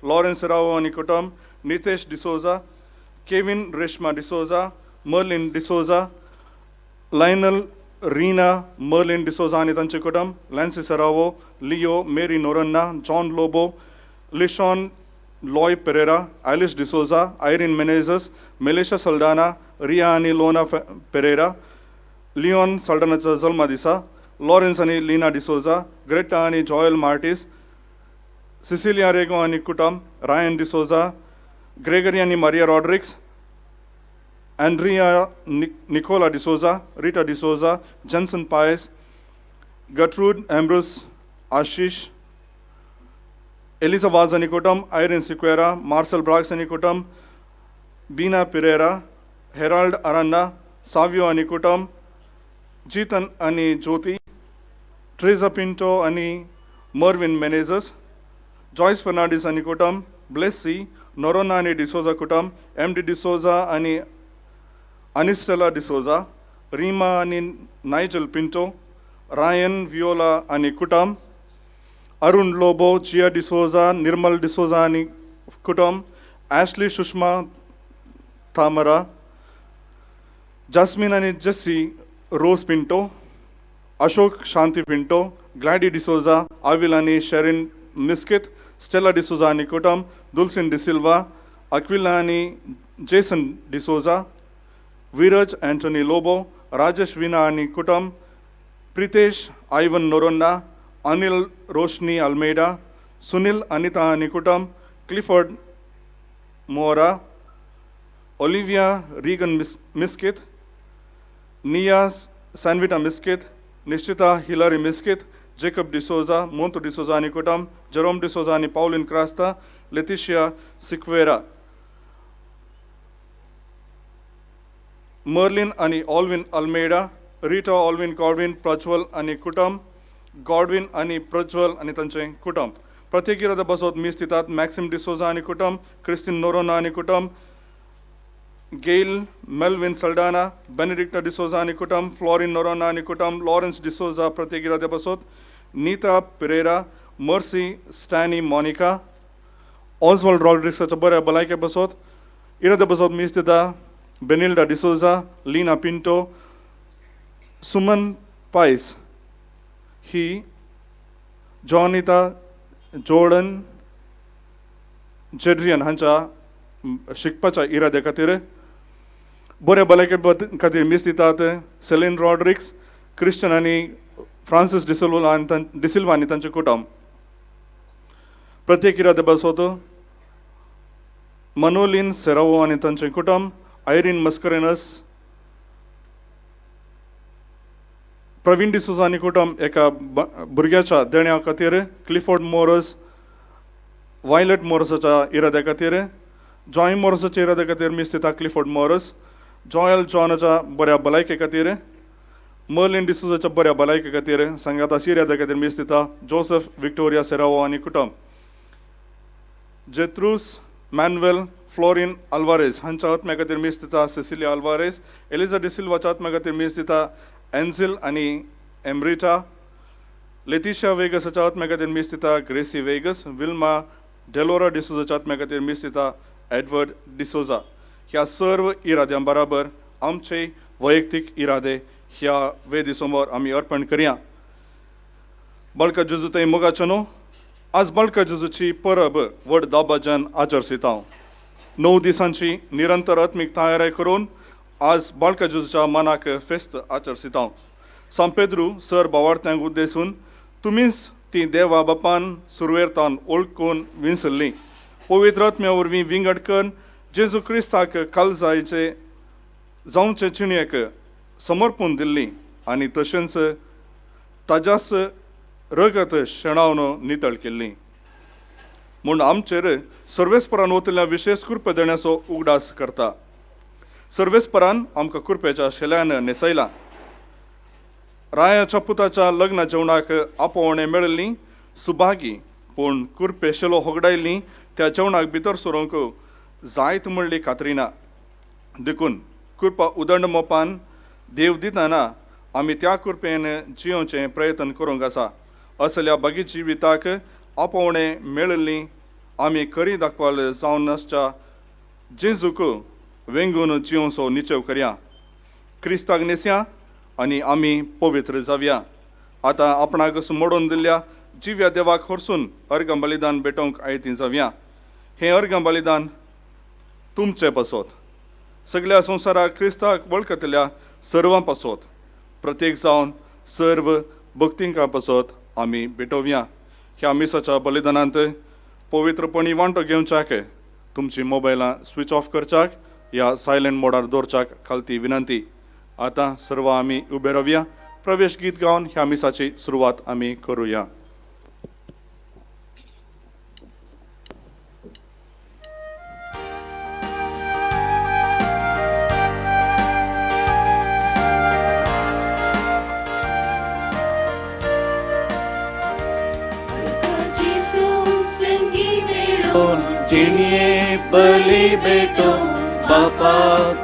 Lawrence Serrao आनी कुटुंब, नितेश डिसोजा, केविन रेश्मा डिसोजा, मर्लिन डिसोजा, लायनल रीना मर्लिन डिसोजा आनी तांचे कुटुंब, लॅन्सी सेरावो, लियो मेरी नोरन्ना, जॉन लोबो, लिशॉन लॉय पेरेरा, आयलिश डिसोजा, आयरीन मेनेजस, मेलेशा सल्डाना, रिया आनी लोना पेरेरा, लियोन सल्डानाच्या जल्मा दिसा, लॉरेन्स आनी लीना डिसोजा, ग्रेटा आनी जॉयल मार्टीस, सिसिलिया रेगो आनी कुटुंब, रायन डिसोजा, ग्रेगरी आनी मारिया रॉड्रिक्स, अँड्रिया निकोला डिसोजा, रिटा डिसोजा, जॅन्सन पायस, गट्रूड एम्ब्रोस आशिश, एलिजा वाज आनी कुटुंब, आयरीन सिक्वेरा, मार्सल ब्राग्स आनी कुटुंब, बीना पिरेरा, हेराल्ड अरांडा, सावियो आनी कुटुंब, जीतन आनी ज्योती, ट्रेजा पिंटो आनी मर्विन मेनेजस, जॉयस फर्नांडीस आनी कुटुंब, ब्लेसी नोरोना आनी डिसोजा कुटुंब, एम डी डिसोजा आनी अनिस्टेला डिसोजा, रीमा आनी नायजल पिंटो, रायन वियोला आनी कुटुंब, अरुण लोबो, जिया डिसोजा, निर्मल डिसोजा आनी कुटुंब, ॲशली सुषमा तामरा, जास्मीन आनी जेसी रोज पिंटो, अशोक शांती पिंटो, ग्लॅडी डिसोजा, आविल आनी शेरीन मिस्कित, स्टेला डिसोजा आनी कुटुंब, दुलसिन डिसिल्वा, अक्विला आनी जेसन डिसोजा, विरज अँटनी लोबो, राजेश विना आनी कुटुंब, प्रितेश आयवन नोरोन्ना, अनिल रोशनी अल्मेडा, सुनील अनिता आनी कुटुंब, क्लिफर्ड मोरा, ओलिविया रीगन मिस्कित, निया सॅनविटा मिस्कित, निश्चिता हिलरी मिस्कित, जेकब डिसोजा, मोंतू डिसोजा आनी कुटुंब, जेरोम डिसोजा आनी पावलिन क्रास्ता, लेतिशिया सिक्वेरा, मर्लिन आनी ऑल्विन अल्मेडा, रिटा ऑल्विन गॉडविन, प्रज्वल आनी कुटुंब, गॉडविन आनी प्रज्वल आनी तांचें कुटुंब. प्रत्येक इरादा बसोत मीस दितात मॅक्सिम डिसोजा आनी कुटुंब, क्रिस्तीन नोरोना आनी कुटुंब, गेल मेल्विन सल्डाना, बेनेडिक्टा डिसोजा आनी कुटुंब, फ्लॉरिन नोरोना आनी कुटुंब, लॉरेन्स डिसोजा प्रत्येक इरादे बसोत, नीता पिरेरा, मर्सी स्टॅनी मोनिका, ऑजवॉल्ड रॉड्रिक्साच्या बऱ्या भलायके बसोत इरादे बसोत मीस दिता बेनिल्डा डिसोजा, लीना पिंटो, सुमन पायस ही जॉनिता जोर्डन जेड्रियन हांच्या शिकपाच्या इराद्या खातीर. बरे भलायके खातीर मीस दितात सेलीन रॉड्रिक्स, क्रिश्चन आनी फ्रांसीस डिसिल्वा आनी डिसिल्वा आनी तांचें कुटुंब. प्रत्येक इरादे बसोत मनोलीन सेरावो आनी तांचें कुटुंब, आयरीन मस्करेनस, प्रवीण डिसोजा आनी कुटुंब एका भुरग्याच्या देण्या खातीर, क्लिफोर्ड मोरस, वायलट मोरसाच्या इराद्या खातीर, जॉय मोरसाच्या इराद्या खातीर मीस दिता क्लिफोर्ड मोरस, जॉयल जॉनाच्या बऱ्या भलायके खातीर, मर्लिन डिसोजाच्या बऱ्या भलायके खातीर, सांगाता इराद्या खातीर मीस दिता जोसेफ विक्टोरिया सेरावो आनी कुटुंब, जेत्रूस मॅन्युएल फ्लोरिन अल्वारेज हांच्या आत्म्या खातीर मीस दिता सेसिलिया अल्वारेज, एलिजा डिसिल्वाच्या आत्म्या खातीर मीस दिता एन्झिल आनी एम्ब्रिटा, लेतिशा वेगसाच्या आत्म्या खातीर मीस दिता ग्रेसी वेगस, विल्मा डेलोरा डिसोजाच्या आत्म्या खातीर मीस दिता एडवर्ड डिसोजा. ह्या सर्व इराद्यां बराबर आमचे वैयक्तीक इरादे ह्या वेदी समोर आमी अर्पण करया. बळका जेजू थंय मोगाचो न्हू, आज बळका जेजूची परब व्हड दाबाजान आचरसिता. 9 दिसांची निरंतर आत्मीक तयारी करून आज बाळका जेजूच्या मनाक फेस्त आचरसिता. सांत पेद्रू सर बावार्थ्यांक उद्देसून तुमीच ती देवा बापान सुरवेरतान ओळखून विंचल्ली पवित्र आत्म्या वरवीं विंगड करून जेजू क्रिस्ताक कालजायचे जावचे चिणयेक समर्पून दिल्ली आनी तशेंच ताज्याच रगत शेणावन नितळ केल्ली म्हूण आमचेर सर्वेस्परान वतल्या विशेश कृपा देण्याचो उगडास करता. सर्वेस्परान आमकां कृपेच्या शेल्यान न्हेसयला. रायाच्या पुताच्या लग्न जेवणाक आपोवणें मेळिल्ली सुभागी पूण कुरपे शेलो होगडायल्ली त्या जेवणाक भितर सरूंक जायत म्हणली खात्री ना. देखून कृपा उदंड मोपान देव दितना आमी त्या कृपेन जियोवचें प्रयत्न करूंक आसा. असल्या बागी जिविताक आपोवणें मेळिल्ली आमी खरी दाखवाल जावन आसच्या जेजूक वेंगून जिवसो निचेव करया. क्रिस्ताक न्हेसया आनी आमी पवित्र जावया. आतां आपणाक मोडून दिल्ल्या जिव्या देवाक हरसून अर्घ बलिदान भेटोवंक आयती जावया. हें अर्घ बलिदान तुमचे पासत, सगल्या संवसाराक क्रिस्ताक वळखतल्या सर्वां पासत, प्रत्येक जावन सर्व भक्तिंकां पासत आमी भेटोवया. ह्या मिसाच्या बलिदानांत पवित्रपणी वांटो घेवच्याक तुमची मोबायलां स्विच ऑफ करच्याक या सायलंट मोडार दवरच्याक खालती विनंती. आतां सर्व आमी उबे रावया. प्रवेश गीत गावन ह्या मिसाची सुरवात आमी करुया. जिणये बली भेटो बापा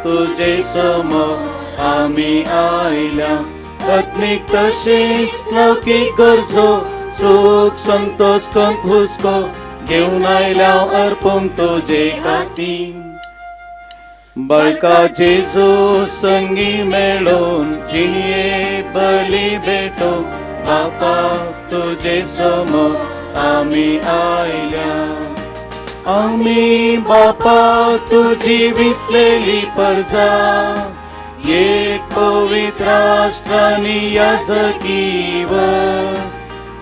तुझे समोर आमी आयल्या. आत्मीक तशेंच लौकीक गरजो सुख संतोष कंत हुस्को घेवन आयल्या अर्पूंक तुजे खातीर. बाळका जेजू संगी मेळोन जिणये बली भेटो बापा तुझे समोर आमी आयल्या. आमी बापा तुझी विसलेली परजा, एक पवित्र राष्ट्रानी याजकीव,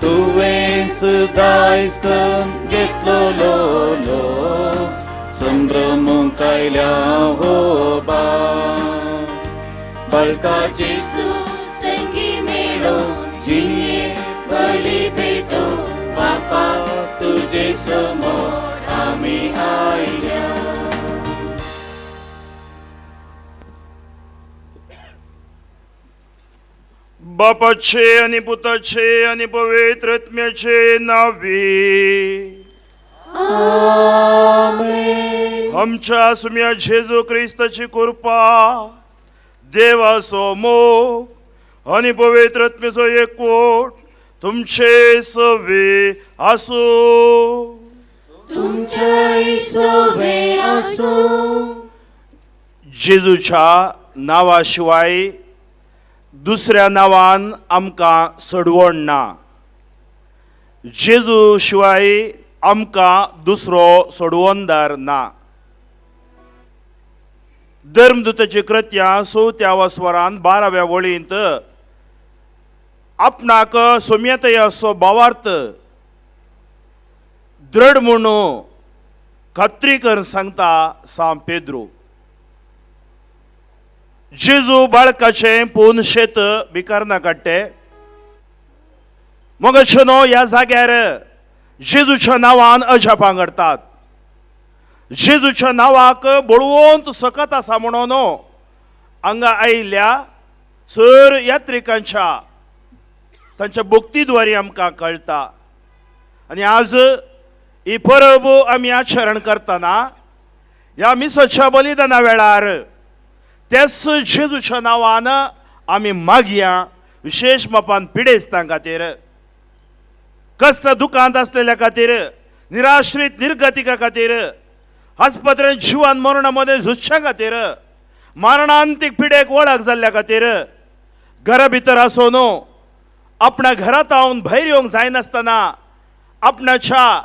तुवें दायज घेतलो लोलो संभ्रमूंक आयल्या हो बा. बाळका जेजू संगी मेळो जिणये बली भेटो बापा तुझे समोर आमी आयल्या. बापाचे आनी पुताचे आनी पवित्र आत्म्याचे नावी आमेन. आमच्या सुम्या जेजू क्रिस्ताची कृपा, देवाचो मोग आनी पवित्र आत्म्याचो एकवट तुमचे सवे आसूं. तुमच्याय सवे आसूं. जेजूच्या नांवा शिवाय दुसऱ्या नांवान आमकां सडवण ना. जेजू शिवाय आमकां दुसरो सोडवणदार ना. धर्मदूताची कृत्या 4थ्या वस्वरान 12व्या वळींत आपणाक सोम्यतय असो भावार्थ दृढ म्हणून खात्री करून सांगता सांत पेद्रू. जेजू बाळकाचें पूर्ण शेत भिकारना काडटे मगशनो ह्या जाग्यार जेजूच्या नांवान अजापां घडतात. जेजूच्या नांवाक बळवंत सकत आसा म्हणून हांगा आयिल्ल्या सर यात्रिकांच्या तांच्या भक्तीद्वारे आमकां कळटा. आनी आज ही परब आमी आचरण करतना ह्या मिसाच्या बलिदाना वेळार त्याच जेजूच्या नांवान आमी मागया, विशेश मापान पिडेस्तां खातीर, कश्ट दुखांत आसलेल्या खातीर, निराश्रीत निर्गतिका खातीर, आस्पत्रेंत जिवान मरणा मदें झुजच्या खातीर, मरणांतीक पिडेक वळख जाल्ल्या खातीर, घरा भितर आसून आपणा घरांत हांव भायर येवंक जायनासतना आपणाच्या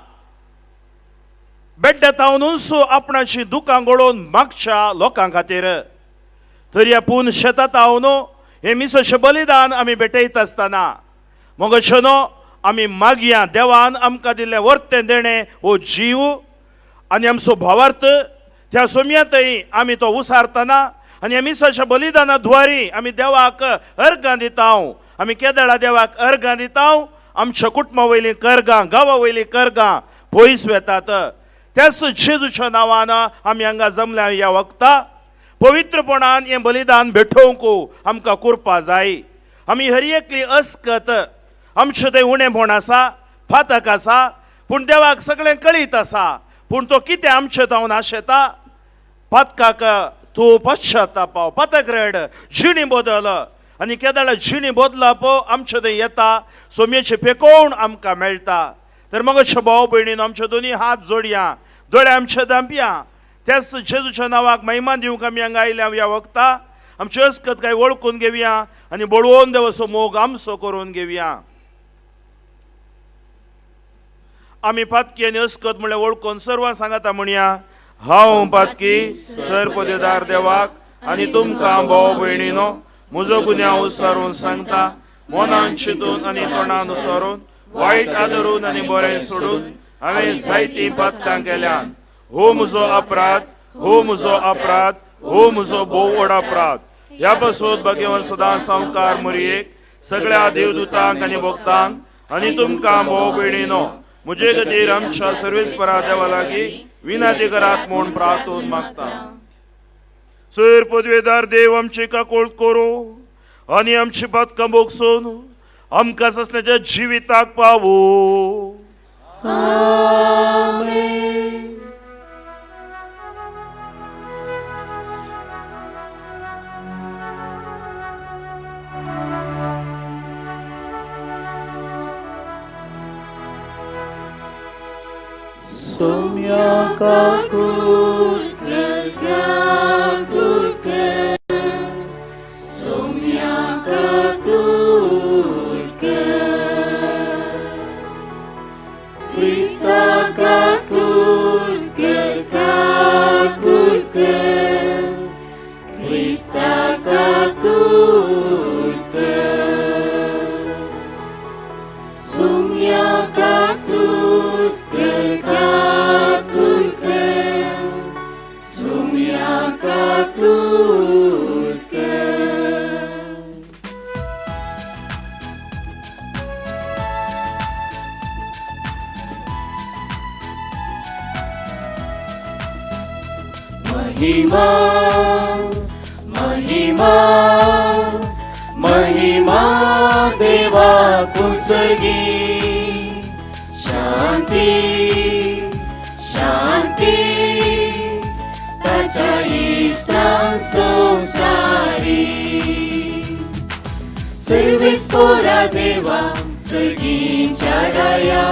बेड्ड्यांत हांव आपणाची दुकां गळोवन मागच्या लोकां खातीर, तरी आपूण शेतात हांव हें मिसाचें बलिदान आमी भेटयत आसतना मगशनो आमी मागया देवान आमकां दिल्लें वर्तें देणें हो जीव आनी आमचो भावार्थ त्या सोम्यांतय आमी तो उसारतना आनी मिसाच्या बलिदाना द्वारी आमी देवाक अर्घां दिता. आमी केदळा देवाक अर्घां दिता, आमच्या कुटुंबा वयलीं कर्गां, गांवा वयलीं कर्गां पयस वेतात. त्याच जेजूच्या नांवान आमी हांगा जमल्या ह्या वखता पवित्रपणान हें बलिदान भेटोवंक आमकां कृपा जाय. आमी हर एकली अस्कत आमचें तें उणेपण आसा, फातक आसा, पूण देवाक सगळें कळीत आसा. पूण तो कितें आमचें जावन आशेता, पातकाक तूं पश्चातापाव, पातक रड, जिणी बदल आनी केदळा जिणी बदलप आमचें थंय येता, सोम्याचें पेकोवण आमकां मेळटा. तर मग भाव भयणीन आमचे दोनी हात जोडया, दोळे आमचे दांपया, त्याच जेजूच्या नांवाक महिमा दिवंक आमी हांगा आयल्या. ह्या वखता आमची अस्कत काय वळखून घेवया आनी बळवून देवाचो मोग आमचो करून घेवया. आमी पातकी आनी अस्कत म्हणल्यार वळखून सर्वां सांगाता म्हणया, हांव पातकी सर पदेदार देवाक आनी तुमकां भाव भयणीनो म्हजो गुन्यांव उसारून सांगता, मनान चिंतून आनी तोंडान उसारून, वायट आदरून आनी बरें सोडून हांवें जायतीं पातकां केल्यान. हो म्हजो अपराध, हो म्हजो अपराध, हो म्हजो भोव व्हड अपराध. ह्या पासून भगवान सदां सावकार मरयेक सगळ्या देवदूतांक आनी भक्तांक आनी तुमकां भाव भयणीनो म्हजे खातीर आमच्या सर्वेस्परा देवा लागीं विनंती करात म्हूण प्रार्थून मागता. सर पदवेदार देव आमची काकूळ करूं आनी आमची पातकां भोगसून आमकां ससण्याच्या जिविताक पावो. Soumya kakur kakur Soumya kakur Krista kakur kakur Krista kakur Soumya kakur महिमा महिमा महिमा देवा कुसगी, शांती शांती ताच्या इस्तां संसारी. सर्वेस्पोरा देवा सर्गीच्या राया,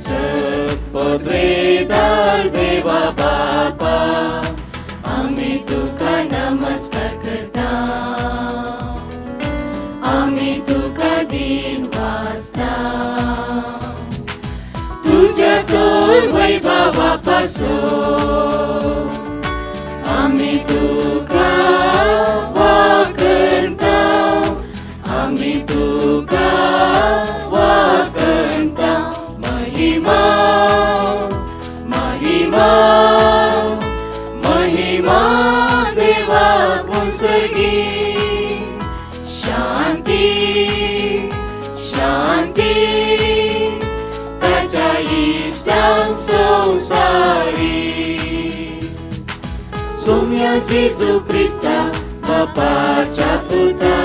सत्पदवेदार देवा बापा, आमी तुका नमस्कार करता, आमी तुका दिन वाजता. तुझ्या थोर वैभवा पासून आमी तुका वाकणता, आमी तुका वाकणता. महिमा महिमा महिमा देवा कुसगी, शांती शांती ताच्या इस्तां संसारी. सोम्या जेजू क्रिस्ता बापाच्या पुता,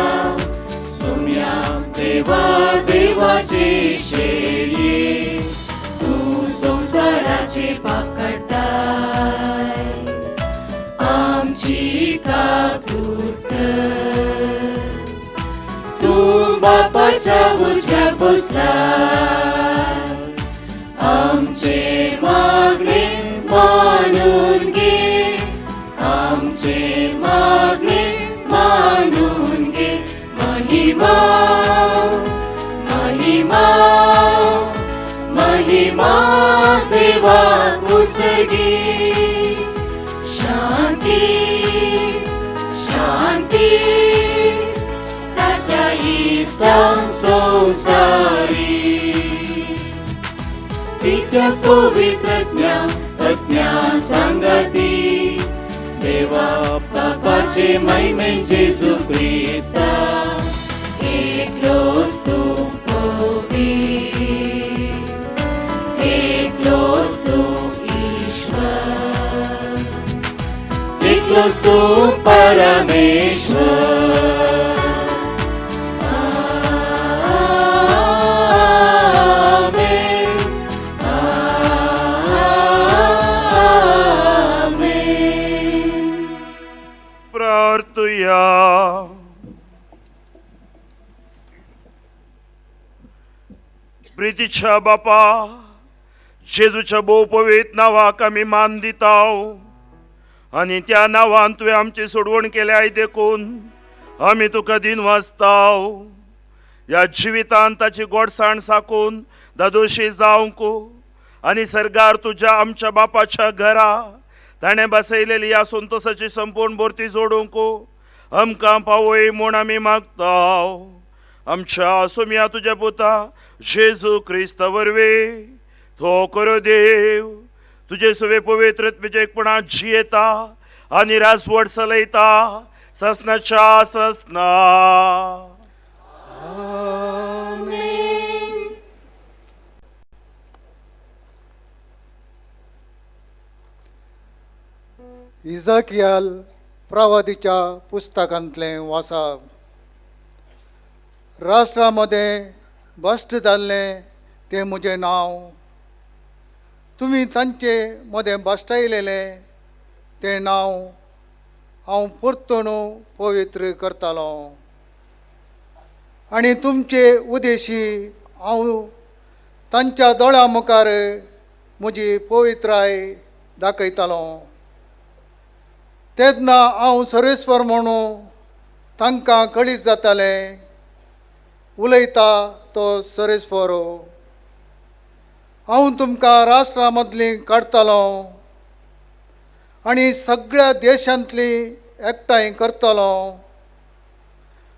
सोम्या देवा देवाचे शेळये, तूं संवसाराचे पाप काडटाय, आमची काकूत कर. तूं बापाच्या उजव्याक बसलाय, आमचे मागणे मानून घे, आमचे मागणे मानून घे. महिमा महिमा महिमा देवा कुसगी, शांती शांती ताच्या इस्तां संसारी. तिच्या पवित्रज्ञा तज्ञा सांगती, देवा बापाचे महिमे जेजू क्रिस्ता, एकलोच तूं पवित्र, एकलोच तूं ईश्वर, एकलोच तूं परमेश्वर. आमेन आमेन. प्रार्थुया. प्रितीच्या बापा, जेजूच्या भोव पवित्र नांवाक आमी मान दिताव आनी त्या नांवान तुवें आमची सोडवण केल्याय देखून आमी तुका दिन वाचताव. ह्या जिवितान ताची गोडसाण साकून दादोशी जावंक आनी सर्गार तुज्या आमच्या बापाच्या घरा ताणें बसयलेली ह्या संतोसाची संपूर्ण भरती जोडूंक आमकां पावय म्हूण आमी मागताव. आमच्या सोम्या तुज्या पुता जेजू क्रिस्ता वरवीं तो करो देव तुजे सवे पवित्र एकपणात जियेता आनी राजवट चलयता ससनाच्या ससना. इजाकियाल प्रवादीच्या पुस्तकांतलें वाचप. राष्ट्रा मदें भश्ट जाल्लें तें म्हजें नांव, तुमी तांचे मदें भश्टायलेलें तें नांव हांव परतून पवित्र करतालो आनी तुमचे उदेशी हांव तांच्या दोळ्यां मुखार म्हजी पवित्राय दाखयतालो. तेन्ना हांव सर्वेस्पर म्हणून तांकां कळीत जातालें, उलयता तो सर्वेस्पर. हांव तुमकां राष्ट्रां मदलीं काडटलो आनी सगळ्या देशांतलीं एकठांय करतलो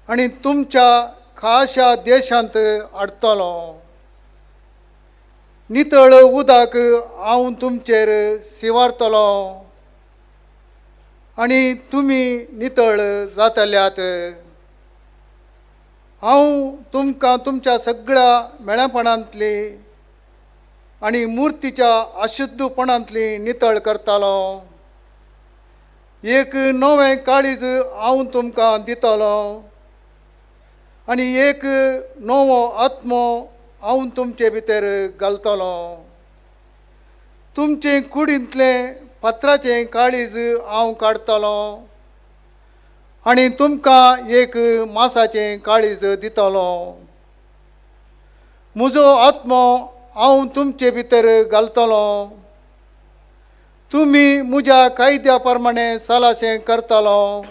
आनी तुमच्या खाशा देशांत हाडटलो. नितळ उदक हांव तुमचेर शिवारतलो आनी तुमी नितळ जातल्यात. हांव तुमकां तुमच्या सगळ्या मेळपणांतली आनी मुर्तीच्या अशुद्धपणांतली नितळ करतालो. एक नवें काळीज हांव तुमकां दितलो आनी एक नवो आत्मो हांव तुमचे भितर घालतलो. तुमचे कुडींतलें पत्राचें काळीज हांव काडटलो आनी तुमकां एक मासाचें काळीज दितलो. म्हजो आत्मो हांव तुमचे भितर घालतलो. तुमी म्हज्या कायद्या प्रमाणे सलाशें करतलो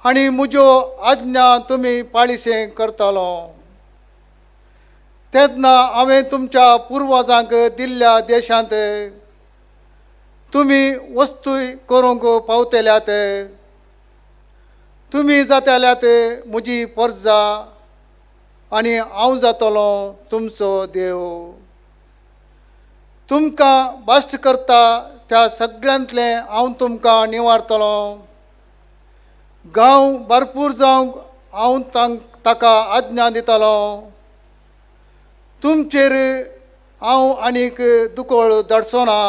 आनी म्हज्यो आज्ञा तुमी पाळीशें करतलो. तेन्ना हांवें तुमच्या पुर्वजांक दिल्ल्या देशांत तुमी वस्तूय करूंक पावतल्यात. तुमी जातल्यात म्हजी परजा आनी हांव जातलो तुमचो देव. तुमकां बाश्ट करता त्या सगळ्यांतलें हांव तुमकां निवारतलो. गांव भरपूर जावंक हांव ताका आज्ञा दितलो. तुमचेर हांव आनीक दुकोळ धाडचो ना.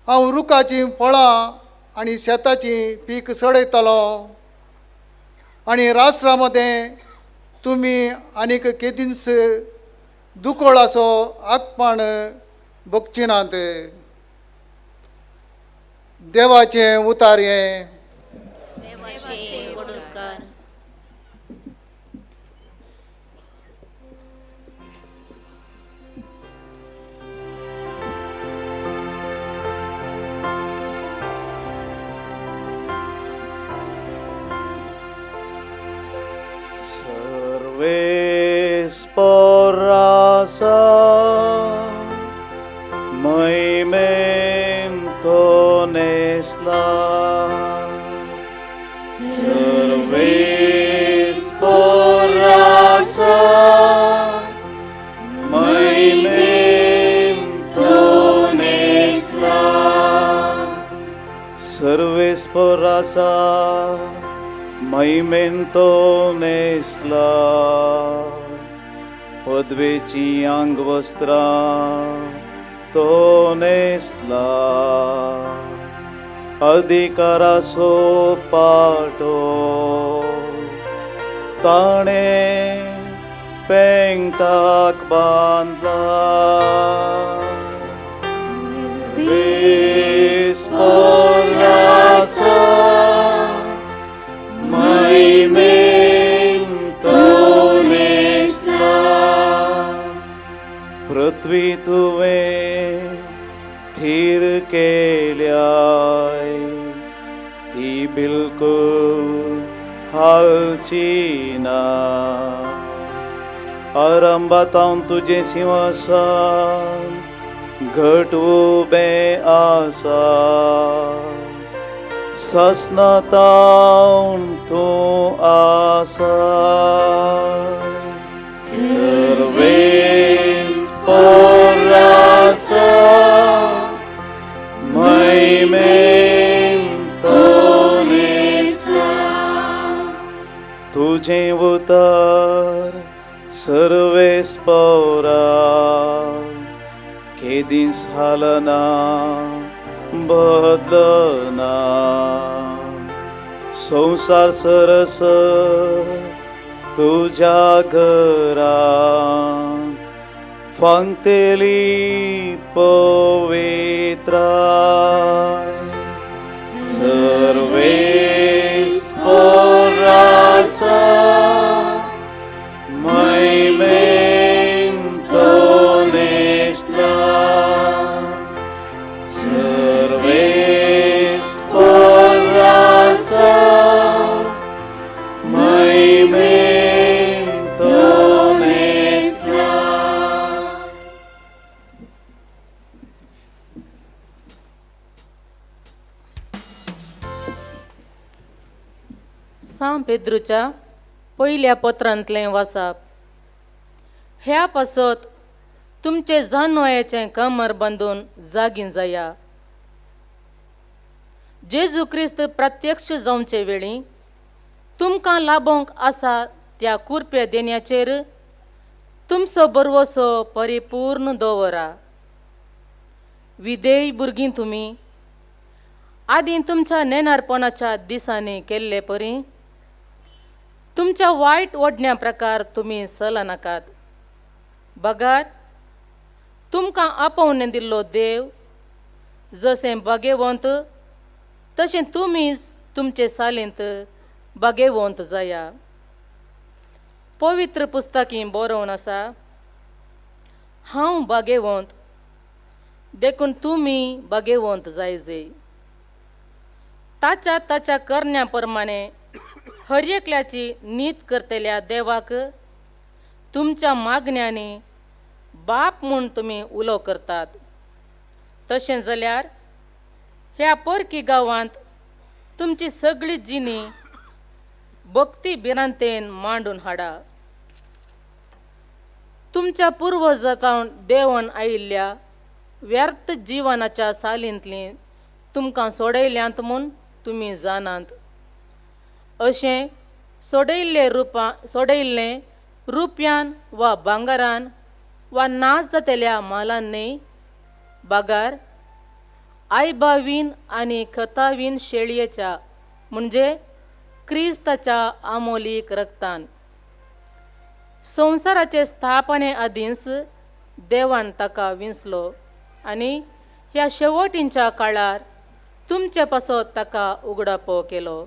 हांव रुखाचीं फळां आनी शेताचीं पीक चडयतलो आनी राष्ट्रा मदें तुमी आनीक केदींच दुकोळाचो आकपाण भोगची नात. देवाचें उतार हें. Sporasa moimento nesla Servis porasa moimento nesla Servis porasa moimento nesla पदवेची आंगवस्त्रां तो नेसला अधिकाराचो पाटो ताणें पेंगटाक बांदला. विस्पोराचो मैमेंतो नेसला थीर केल्याय ती बिलकुल हालची ना। आरंभातावन तुजें सिंहासन घट उबें आसा, ससनातावन तूं आसा। सर्वेस पोरासा महिमेन तो न्हेसला, तुजें उतर सर्वेस पोरा केदींच हालना बदलना। संवसार सरसर तुज्या घरांत फांगतेली पवित्राय। सर्वेस पोरासा महिमेन तो न्हेसला, सर्वेस पोरासा महिमेन तो न्हेसला। सां पेद्रूच्या पयल्या पत्रांतलें वाचप. ह्या पासत तुमचे जानवयाचें कमर बांदून जागी जाया. जेजू क्रिस्त प्रत्यक्ष जावचे वेळी तुमकां लाभोवंक आसा त्या कुरप्या देण्याचेर तुमचो बरवसो परिपूर्ण दवरा. विधेय भुरगीं तुमी आदीं तुमच्या नेणारपणाच्या दिसांनी केल्ले परी तुमच्या वायट ओडण्या प्रकार तुमी चलनाकात. बगार तुमकां आपोवन दिल्लो देव जशें बागेवंत तशें तुमी तुमचे सालींत बागेवंत जाया. पवित्र पुस्तकी बरोवन आसा, हांव बागेवंत देखून तुमी बागेवंत जायजे. ताच्या ताच्या करण्या प्रमाणे हर एकल्याची नीत करतल्या देवाक तुमच्या मागण्यांनी बाप म्हूण तुमी उलो करतात. तशें जाल्यार ह्या परकी गांवांत तुमची सगळी जिणी भक्ती भिरांतेन मांडून हाडा. तुमच्या पुर्वजांतावन देवन आयिल्ल्या व्यर्थ जिवनाच्या सालींतली तुमकां सोडयल्यांत म्हूण तुमी जाणात. अशें सोडयल्ले रुपा सोडयल्लें रुपयान वा भांगरान वा नाच जातल्या मालान न्हय, बागार आयबावीन आनी खतावीन शेळयेच्या म्हणजे क्रिस्ताच्या आमोलीक रक्तान. संवसाराचे स्थापने आदींच देवान ताका विंचलो आनी ह्या शेवटींच्या काळार तुमचे पासत ताका उगडापो केलो.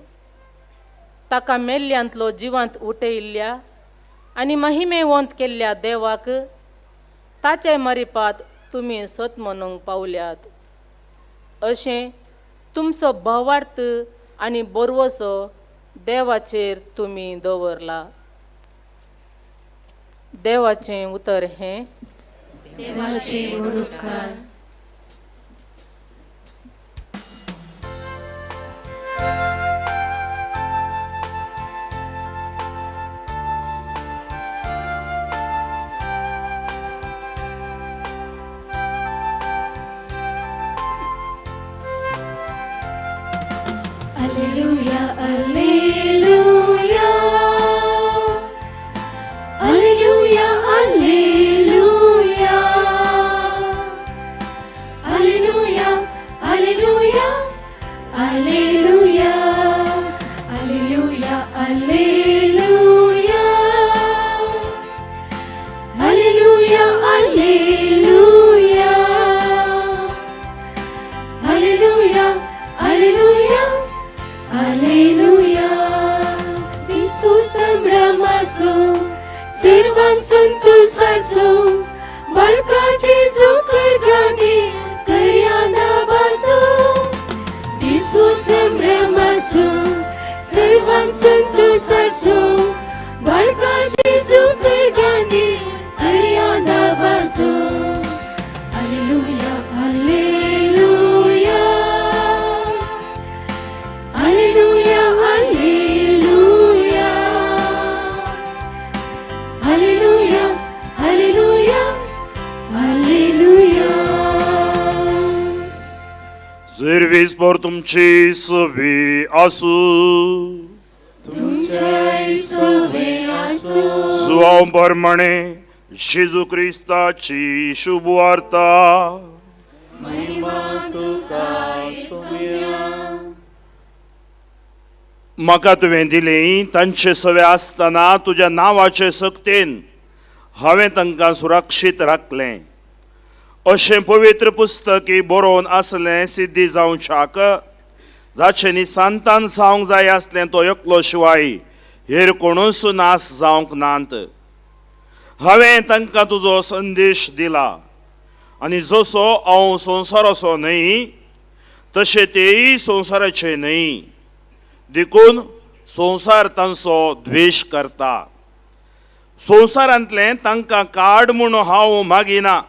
ताका मेल्ल्यांतलो जिवांत उठयिल्ल्या आनी महिमेवंत केल्ल्या देवाक ताचे मरिपात तुमी सत म्हणूंक पावल्यात. अशें तुमचो भावार्थ आनी बरवसो देवाचेर तुमी दवरला. देवाचें उतर हें देवाचे व्हड उपकार. Alleluia, alleluia, alleluia, alleluia, alleluia, alleluia, alleluia, alleluia, alleluia, alleluia, alleluia, alleluia, alleluia, alleluia. Hallelujah, hallelujah, hallelujah, hallelujah, hallelujah, hallelujah, hallelujah. Service पर तुमची सवी आसूं. तुमच्याय सवे आसूं. सुवाव प्रमाणे जेजू क्रिस्ताची शुभ वार्ता. महिमा तुका सुम्या. म्हाका तुवें दिली तांचे सवे आसतना तुज्या नांवाचे सक्तेन हांवें तांकां सुरक्षीत राखलें. अशें पवित्र पुस्तकी बरोवन आसलें सिद्धी जावच्याक जाचें न्ही सांतान जावंक जाय आसलें तो एकलो शिवाय हेर कोणूच नास जावंक नात. हांवें तांकां तुजो संदेश दिला आनी जसो हांव संवसाराचो न्हय तशें तेय संवसाराचे न्हय, देखून संवसार तांचो द्वेश करता. संवसारांतलें तांकां काड म्हूण हांव मागिना,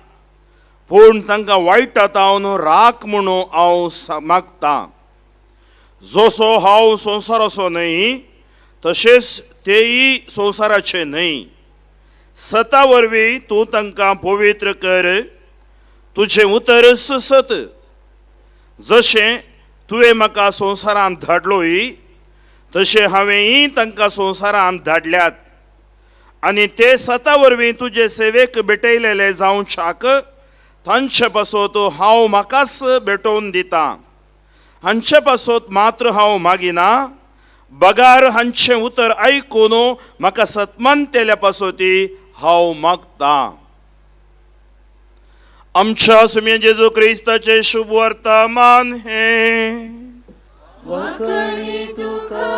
पूण तांकां वायटा तावन राख म्हूण हांव मागतां. जसो हांव संवसाराचो न्हय तशेंच तेय संवसाराचे न्हय. सता वरवीं तूं तांकां पवित्र कर, तुजें उतरच सत. जशें तुवें म्हाका संवसारांत धाडलोय तशें हांवेंय तांकां संवसारांत धाडल्यात, आनी ते सता वरवीं तुजे सेवेक भेटयलेले जावच्याक तांचे पासत हांव म्हाकाच भेटोवन दितां. हांचे पासत मात्र हांव मागिना, बगार हांचें उतर आयकून म्हाका सतमानतेल्या पासती हांव मागतां. आमच्या सुम्या जेजू क्रिस्ताचें शुभ वर्तमान हें. वाकणी तुका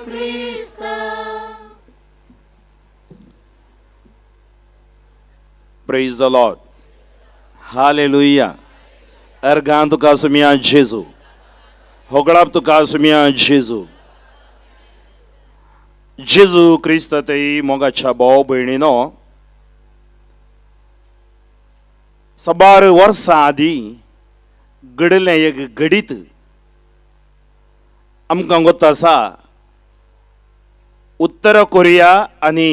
क्रिस्ता. Praise the Lord. Hallelujah. अर्गां तुका सुम्या जेजू, होगळाप तुका सुम्या जेजू. जेजू क्रिस्त तई मोगाच्या भाव भयणीनो, साबार वर्सां आदीं घडिल्लें एक घडीत आमकां गोत आसा. उत्तर कोरिया आनी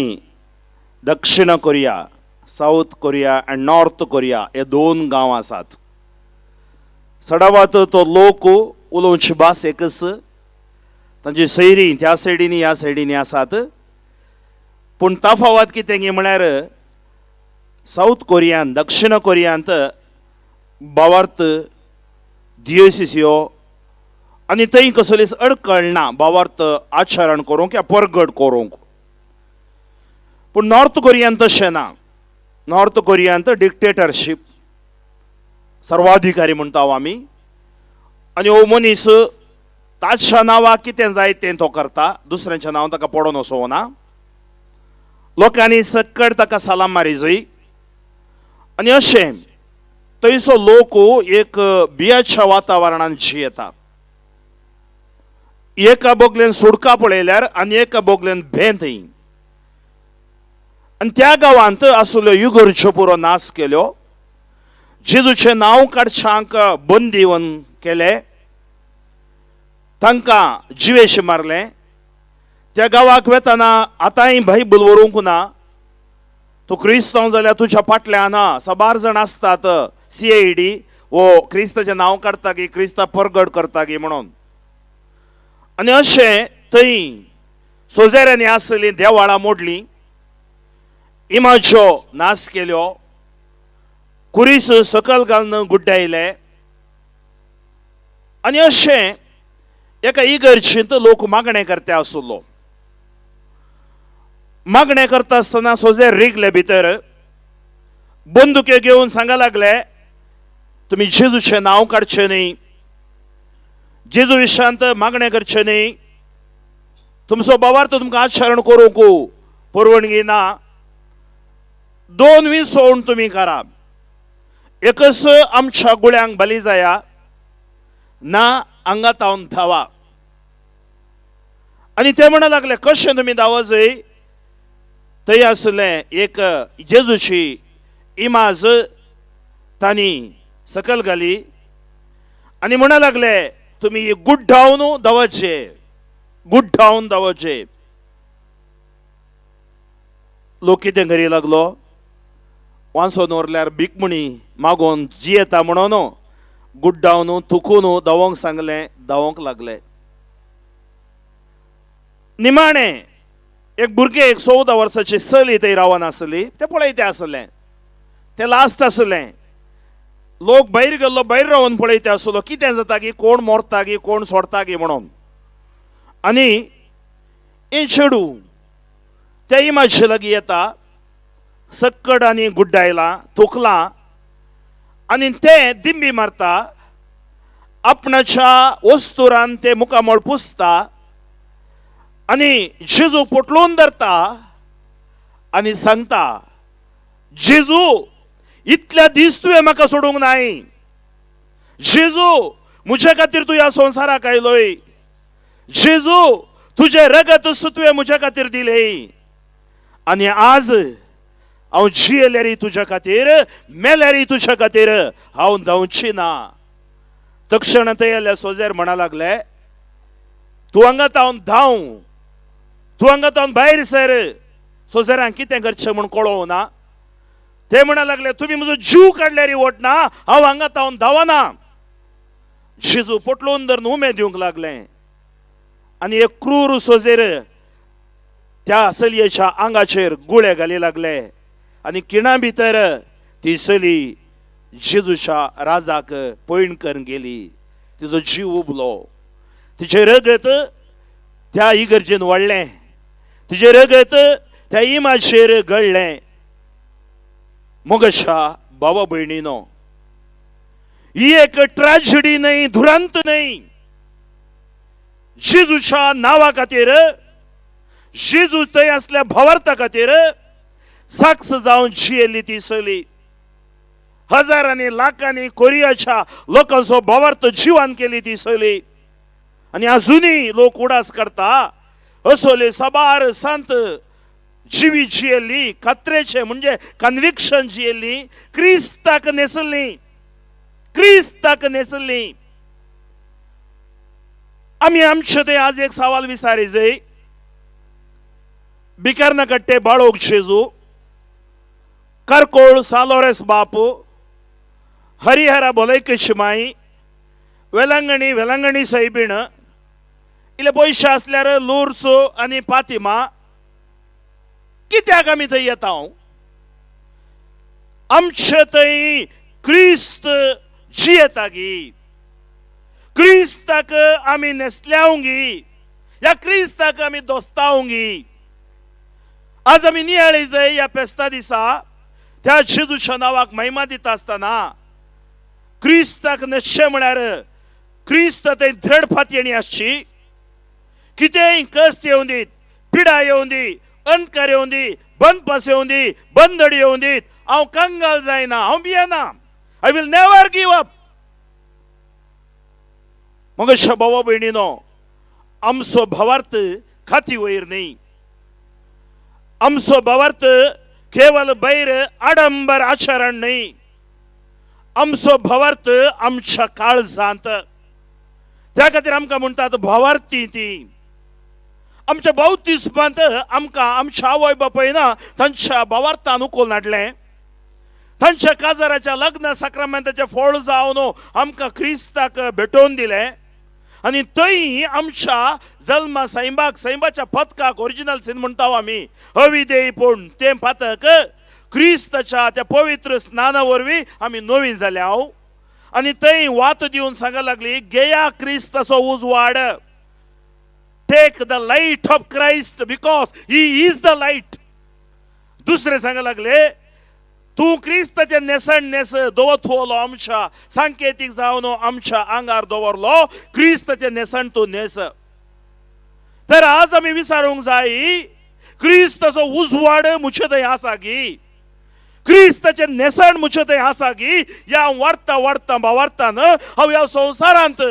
दक्षिण Korea, South Korea and North Korea हे दोन गांव आसात. सडावात तो लोक उलोवची भास एकच, तांची सैरी त्या सायडीनी ह्या सायडीनी आसात. पूण तफावत कितें गी म्हळ्यार सावथ कोरियान दक्षिण कोरियांत भावार्थ दियोसिसियो आनी थंय कसलीच अडकळ ना भावार्थ आचरण करूंक या परगट करूंक. पूण नॉर्थ कोरियान तशें ना. नॉर्थ कोरियांत डिक्टेटरशीप, सर्वाधिकारी म्हणटा आमी, आनी हो मनीस ताच्या नांवाक कितें जाय तें तो करता, दुसऱ्यांच्या नांवान ताका पडोन वचो ना. लोकांनी सक्कड ताका सलाम मारी जय. आनी अशें थंयसो लोक एक बियाच्या वातावरणांत जियेता. एका बोगलेन सुडका पळयल्यार आनी एका बोगलेन भें थंय. आनी त्या गांवांत आसल्यो युगोरच्यो पुरो नाश केल्यो, जेजूचें नांव काडच्यांक बंदीवन केले, तांकां जिवेश मारलें. त्या गांवाक वेतना आतांय बायबल व्हरूंक ना. तूं क्रिस्तांव जाल्यार तुज्या फाटल्यान साबार जाण आसतात, CID वो क्रिस्ताचें नांव काडटा गी, क्रिस्ता परगट करता गी म्हणून. आनी अशें थंय सोजेऱ्यांनी आसलीं देवाळां मोडलीं, इमाज्यो नाश केल्यो, कुरीस सकल घालून गुड्डायले. आनी अशें एका इगर्जींत लोक मागणें करता आसलो. मागणें करता आसतना सोजेर रिगले भितर, बंदुक्यो घेवन सांगा लागले, तुमी जेजूचें नांव काडचें न्ही, जेजू विशांत मागणें करचें न्ही, तुमचो भावार्थ तुमकां आचरण करूंक परवणगी ना, दोन विसवण तुमी करा, एकच आमच्या गुळ्यांक बली जाया ना हांगा तावन धावा. आनी ते म्हणा लागले, कशें तुमी धावा जय? थंय आसलें एक जेजूची इमाज तांणी सकल घाली आनी म्हणा लागले, तुमी गुड्डावन धांवचे, गुड्डावन धांवचे. लोक कितें करी लागलो, वांसोन उरल्यार भिकमणी मागोवन जियेता म्हणून गुड्डावन थुकून धांवंक सांगलें, धांवंक लागले. निमाणें एक भुरगें, एक 14 वर्साची चली थंय रावन आसली, तें पळयतें आसलें, तें लास्ट आसलें. लोक भायर गेल्लो, भायर रावन पळयते आसलो कितें जाता की, कोण मरता की, कोण सोडता की म्हणून. आनी हें चेडूं त्या इमाजे लागीं येता, सक्कड आनी गुड्डायलां, थुकलां आनी तें दिंबी मारता, आपणाच्या वस्तुरान तें मुखामळ पुसता आनी जेजू पोटलून धरता आनी सांगता, जेजू इतल्या दीस तुवें म्हाका सोडूंक नाय, जेजू म्हज्या खातीर तूं ह्या संवसाराक आयलोय, जेजू तुजें रगत तुवें म्हज्या खातीर दिलें आनी आज हांव जियेल्यारी तुज्या खातीर, मेल्यारी तुज्या खातीर हांव धांवची ना. तक्षण थंय आयल्या सोजेर म्हणा लागले, तूं हांगा तावन धांव, तूं हांगा तावन भायर सर. सोजेरांक कितें करचें म्हूण कळोवं ना. ते म्हणा लागले, तुमी म्हजो जीव काडल्यार वट ना, हांव हांगा तावन धांवना. जेजू पोटलून धरून उमेद दिवंक लागलें आनी एक क्रूर सोजेर त्या चलयेच्या आंगाचेर गुळे घाली लागले आनी खिणा भितर ती चली जेजूच्या राजाक पयण करून गेली. तिजो जीव उबलो, तिचें रगत त्या इगर्जेन वाडलें, तिचें रगत त्या इमाचेर गळ्ळें. मोगशा बाबा भयणीनो, ही एक ट्रॅजेडी न्हय, दुरांत न्हय. जेजूच्या नांवा खातीर, जेजू थंय आसल्या भावार्था खातीर साक्ष जावन जियेली ती चली. हजारांनी लाखांनी कोरियाच्या लोकांचो भावार्थ जिवान केली ती चली. आनी अजुनूय लोक उडास करता असले साबार संत जिवी जियेली, खात्रेचे म्हणजे कन्विक्शन जियेली, क्रिस्ताक न्हेसली, क्रिस्ताक न्हेसली. आमी आमचे ते आज एक सवाल विचारी जाय, बिकारना कट्टे बाळोक जेजू, करकोळ सालोरेस बापू, हरिहरा भोलयकेची माई, वेलंगणी वेलंगणी सैबीण, इल्ले पयशे आसल्यार लुर्सो आनी पातिमा, कित्याक आमी थंय येता? आमचे थंय क्रिस्त जियेता गी, क्रिस्ताक आमी न्हेसल्यावंगी, ह्या क्रिस्ताक आमी दोस्तावंगी. आज आमी नियाळी जाय ह्या फेस्ता दिसा त्या जेजूच्या नांवाक महिमा दिता आसतना क्रिस्ताक न्हेसचें म्हळ्यार क्रिस्त थंय धड फातयेणी आसची. कितेंय कश्ट येवं दीत, पिडा येवं दी, अणकार येवं दी, बंदपास येवं दी, बंदड येवं दीत, हांव कंगाल जायना, हांव भियेना, I will never give up. मग भावा भयणीनो, आमचो भावार्थ खाती वयर न्हय, आमचो भावार्थ केवल भायर आडंबर आचरण न्हय, आमचो भावार्थ आमच्या काळजांत. त्या खातीर आमकां म्हणटात भावार्थी. ती आमच्या बावतिस्मांत आमकां आमच्या आवय बापायना तांच्या भावार्थान उखलून हाडलें, तांच्या काजाराच्या लग्न साक्रामेंताचें फळ जावन आमकां क्रिस्ताक भेटोवन दिलें आनी थंय आमच्या जल्मा सैंबाक, सैंबाच्या पदकाक ओरिजिनल सीन म्हणटा आमी, अविदेय पूण तें पातक क्रिस्ताच्या त्या पवित्र स्नाना वरवीं आमी नवीन जाल्या. आनी थंय वात दिवन सांगा लागली, गेया क्रिस्ताचो उजवाड, Take the light of Christ because he is the light. दुसरे सांगा लागले, तूं क्रिस्ताचें न्हेसण न्हेस, दवरतलो आमच्या सांकेतीक जावन आमच्या आंगार दवरलो, क्रिस्ताचें न्हेसण तूं न्हेस. तर आज आमी विचारूंक जाय, क्रिस्ताचो उजवाड म्हजे थंय आसा गी, क्रिस्ताचें न्हेसण म्हजे थंय आसा गी? ह्या वाडता वाडता भावार्थान हांव ह्या संवसारांत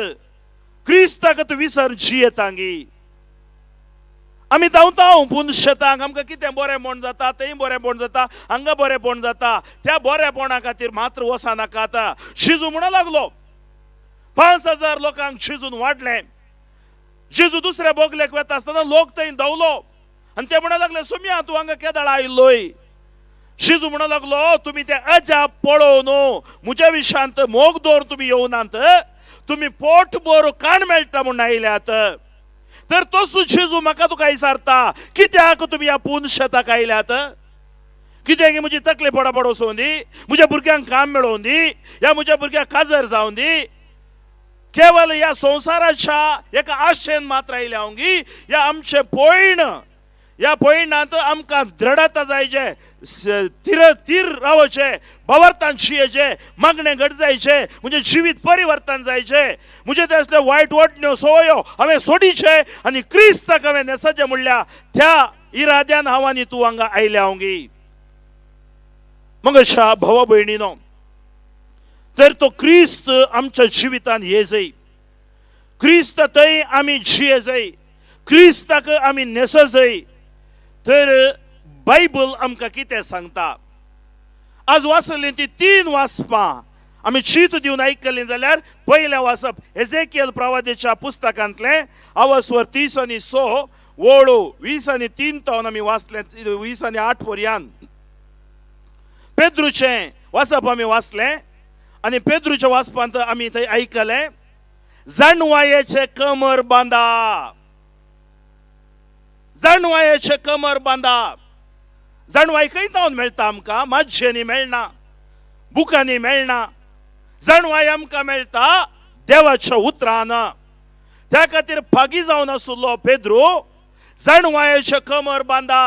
क्रिस्ताक तूं विसर जियेता गी? आमी धांवता पूण शेतांक आमकां कितें बरेंपण जाता, थंय बरेंपण जाता, हांगा बरेंपण जाता, त्या बरेंपणा खातीर मात्र वचनाकात. जेजू म्हणूंक लागलो, 5000 लोकांक जेजून वाडलें. जेजू दुसऱ्या बोगलेक वता आसतना लोक थंय धांवलो आनी ते म्हणूंक लागले, सुम्या तूं हांगा केदळ आयिल्लोय? जेजू म्हणूंक लागलो, तुमी ते अजाप पळोवन म्हज्या विशांत मोग दवर तुमी येवनात, तुमी पोट भर काण मेळटा म्हूण आयल्यात. तर तसो जेजू म्हाका तुका विचारता, कित्याक तुमी ह्या पून शेताक आयल्यात? कित्याक म्हजी तकली पडापड वचूं दी, म्हज्या भुरग्यांक काम मेळोवन दी, ह्या म्हज्या भुरग्यांक काजर जावन दी, केवल ह्या संवसाराच्या एका आशेन मात्र आयल्या हांव गी? ह्या आमचें पयण, ह्या पयणांत आमकां द्रढता जायचे, तीर रावचें, भावार्थान शियेचें, मागणें घट जायचें, म्हजें जिवीत परिवर्तन जायचें, म्हजें ते असले वायट वाटण्यो सवयो हांवें सोडीचें आनी क्रिस्ताक हांवें न्हेसचें म्हणल्या त्या इराद्यान हांव आनी तूं हांगा आयल्या हांव गी? मग अशा भावा भयणीनो, तर तो क्रिस्त आमच्या जिवितान ये जाय, क्रिस्त थंय आमी जिये जाय, क्रिस्ताक आमी न्हेस जाय. तर बायबल आमकां कितें सांगता? आज वाचली ती 3 वाचपां आमी चीत दिवन आयकलीं जाल्यार पयलें वाचप एजेकियल प्रवादीच्या पुस्तकांतलें आवसवर 30 आनी 6 वळू 20 आनी 3 तावन आमी वाचलें 20 आनी 8 पर्यान. पेद्रूचें वाचप आमी वाचलें आनी पेद्रूच्या वाचपांत आमी थंय आयकलें, जाणवायेचें कमर बांदा, जाणवायेचें कमर बांदा. जाणवाय खंय तावन मेळटा आमकां? माजयेंनी मेळना, बुकांनी मेळना, जाणवाय आमकां मेळटा देवाच्या उतरान. त्या खातीर फागी जावन आशिल्लो पेद्रू जाणवायेचें कमर बांदा.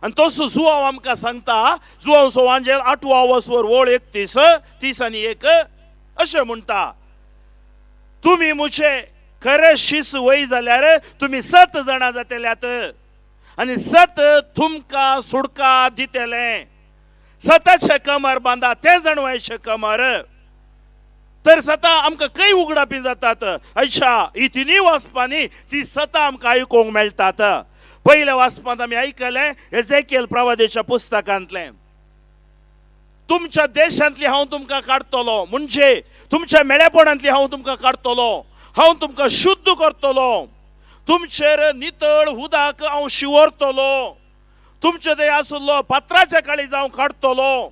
आनी तसो जुवांव आमकां सांगता, जुवांव सोवांजेल 8वो वसवर वळ 31 30 आनी 1 अशें म्हणटा, तुमी म्हजे खरे शीस वय जाल्यार तुमी 7 जाणां जातल्यात आनी 7 तुमकां सुडका दितलें. सताचें कमर बांदा, तें जाणवायचें कमर. तर सता आमकां खंय उगडापी जातात? अच्छा, ही तिनूय वाचपांनी ती सता आमकां आयकूंक मेळटात. पयल्या वाचपांत आमी आयकलें एजेकियल प्रवादेच्या पुस्तकांतलें, तुमच्या देशांतली हांव तुमकां काडटलो, म्हणजे तुमच्या मेळेपणांतली हांव तुमकां काडटलो, हांव तुमकां शुद्ध करतलो, तुमचेर नितळ उदक हांव शिंवरतलो, तुमचे थंय आशिल्लो पात्राच्या काळीज हांव काडटलो,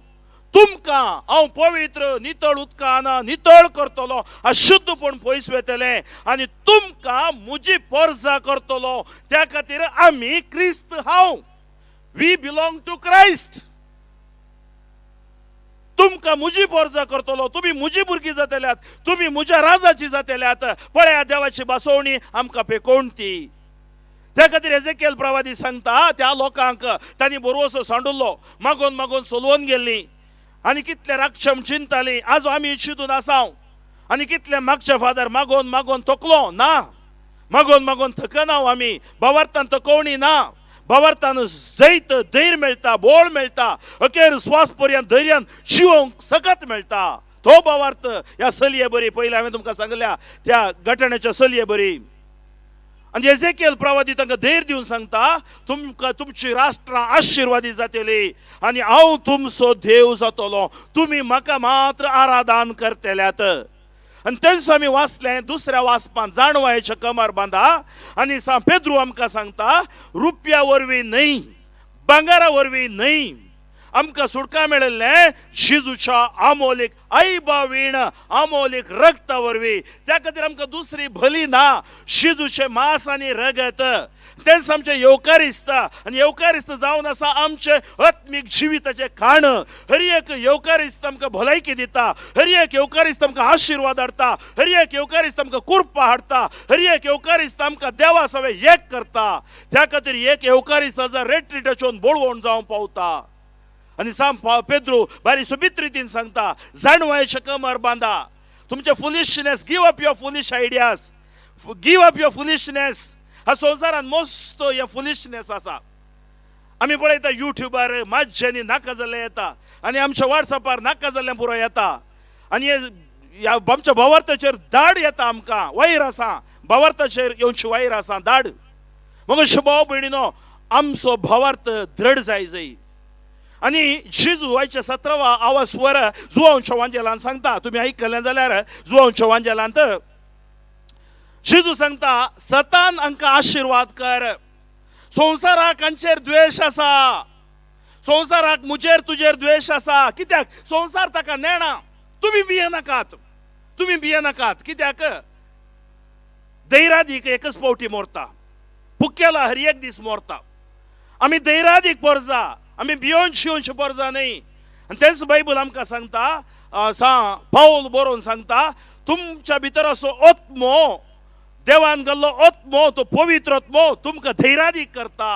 तुमकां हांव पवित्र नितळ उदकान नितळ करतलो, अशुद्धपण पयस वतलें आनी तुमकां म्हजी पोरजा करतलो. त्या खातीर आमी क्रिस्त हांव, we belong to Christ. तुमकां म्हजी पोरजा करतलो, तुमी म्हजी भुरगीं जातल्यात, तुमी म्हज्या राजाची जातल्यात. पळया देवाची बसवणी आमकां पेकोवन ती. त्या खातीर एजेकियल प्रवादी सांगता त्या लोकांक, तांणी बरोसो सांडुल्लो, मागोन मागोन सोलवून गेल्ली आनी कितले राक्षम चिंताली. आज आमी चिंतून आसाव आनी कितले मागचे फादर मागोन मागोन थकलो ना, मागोन मागोन थकना आमी, भावार्थान थकोवणी ना, भावार्थान जैत धैर्य मेळटा, बोळ मेळटा, अखेर स्वास पर्यंत धैर्यान जिवोंक सकत मेळटा. तो भावार्थ ह्या चलये बरी, पयलीं हांवें तुमकां सांगल्या त्या घटण्याच्या चलये बरी. आनी एजेकियल प्रवादी तांकां धैर्य दिवन सांगता, तुमकां तुमची राष्ट्रां आशिर्वादी जातली आनी हांव तुमचो देव जातलो, तुमी म्हाका मात्र आराधन करतल्यात. आनी तेन्ना आमी वाचलें दुसऱ्या वाचपान जाणवायेचें कमर बांदा. आनी सांग पेद्रू आमकां सांगता, रुपया वरवीं न्हय, भांगरा वरवीं न्हय, आमकां सुटका मेळिल्लें जेजूच्या आमोलीक आईबा वीण आमोलीक रगता वरवीं. त्या खातीर आमकां दुसरी भली ना, जेजूचें मांस आनी रगत. तेंच आमचें येवकारिस्त आनी येवकारिस्त जावन आसा आमचें आत्मीक जिविताचें खाण. हर एक येवकारिस्त आमकां भलायकी दिता, हर एक येवकारिस्त आमकां आशिर्वाद हाडटा, हर एक येवकारिस्त आमकां कृपा हाडटा, हर एक येवकारिस्त आमकां देवा सवे एक करता. त्या खातीर एक येवकारिस्त जर रेट्रिटाचोन बळवण जावंक पावता. आनी सांग पेद्रू बारी सोबीत रितीन सांगता, जाणवायेचें कमर बांदा, तुमचें foolishness, give up your foolish ideas, give up your foolishness. ह्या संवसारान मस्त हें फुलिशनेस आसा. आमी पळयता युट्यूबार माज्यांनी नाका जाल्लें येता आनी आमच्या वॉट्सॅपार नाका जाल्लें पुरो येता आनी ह्या आमच्या भावार्थाचेर दाड येता आमकां, वैर आसा, भावार्थाचेर येवची वैर आसा दाड. मग भाव भयणीनो, आमचो भावार्थ दृढ जाय जाय. आनी जेजू आयच्या 17वा आवाज वर जुवांच्या वांजेलान सांगता, तुमी आयकलें जाल्यार जुवांच्या वांजेलांत जेजू सांगता, सतान हांकां आशिर्वाद कर. संवसाराक हांचेर द्वेश आसा, संवसाराक मुजेर तुजेर द्वेश आसा. कित्याक? संवसार ताका नेणा. तुमी भियेनाकात, तुमी भियेनाकात. कित्याक? दैरादीक एकच पावटी मोरता, पुक्केला हर एक दीस मोरता. आमी दैरादीक पोरजा, आमी भियोन शियोनशी पोरजा न्हय. आनी तेंच बायबल आमकां सांगता, सा पावल बरोवन सांगता, तुमच्या भितर असो आत्मो, देवान घाल्लो आत्मो, तो पवित्र आत्मो तुमकां धैर्यादीक करता.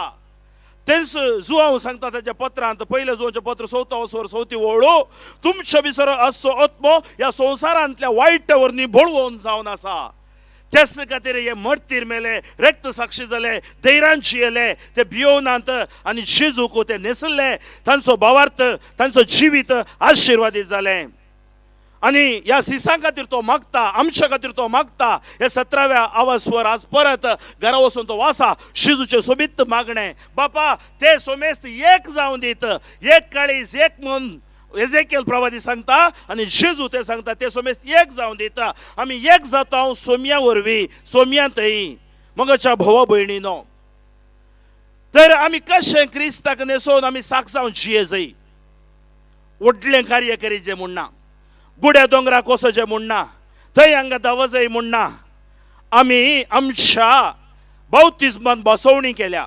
तेंच जुवांव सांगता ताच्या पत्रांत, पयलें जुवांचें पत्र 4 वर 4 वळू, तुमच्या भितर असो आत्मो ह्या संवसारांतल्या वायट वरनी बळवून जावन आसा. त्याच खातीर हे मर्तीर मेले, रक्त साक्षी जाले, धैर्यान जियेले, ते भियोनात आनी जेजूक ते न्हेसले. तांचो भावार्थ, तांचो जिवीत आशिर्वादीत जालें. आनी ह्या सिसां खातीर तो मागता, आमच्या खातीर तो मागता. हे 17व्या आवाजवर आज परत घरा वचून तो वासा जेजूचें सोबीत मागणें, बापा ते सोमेस्त एक जावन दीत, एक काळीज एक मन. एजेकियल प्रवादी सांगता आनी जेजू ते सांगता, ते सोमेस्त एक जावन दिता. आमी एक जाता सोम्या वरवीं, सोम्या थंय. मगच्या भावा भयणीनो, तर आमी कशें क्रिस्ताक न्हेसोवन आमी साक जावन जिये जाय. व्हडलें कार्य करीजे म्हूण ना, गुड्या दोंगराक वचचें म्हूण ना, थंय हांगा धांवचें म्हूण ना. आमी आमच्या बावतिज्मान बसवणी केल्या.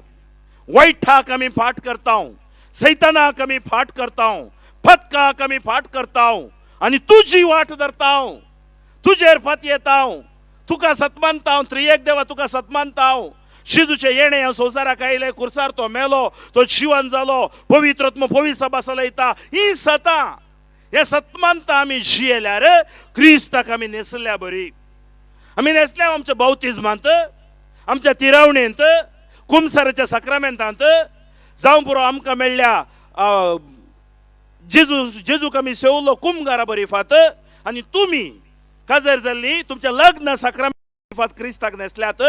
वायटाक आमी फाट करता, सैतानाक आमी फाट करता, फतकाक आमी फाट करता आनी तुजी वाट धरता, तुजेर फात येता, तुका सतमानता, त्रिएक देवा तुका सतमानता. जेजूचें येणें ह्या संवसाराक आयलें, कुर्सार तो मेलो, तो जिवन जालो, पवित्र आत्मो पवित्र सभा चलयता. ही सतां, हे सतमानता आमी जियेल्यार क्रिस्ताक आमी न्हेसल्या बरी. आमी न्हेसल्या आमच्या बावतिज्मांत, आमच्या तिरावणेंत, कुमसाराच्या साक्रामेंतांत, जावं पुरो आमकां मेळ्ळ्या जेजू, जेजूक आमी सेवलो कुमगारा बरी फात. आनी तुमी काजार जाल्ली तुमच्या लग्न साक्रामेंत फात क्रिस्ताक न्हेसल्यात.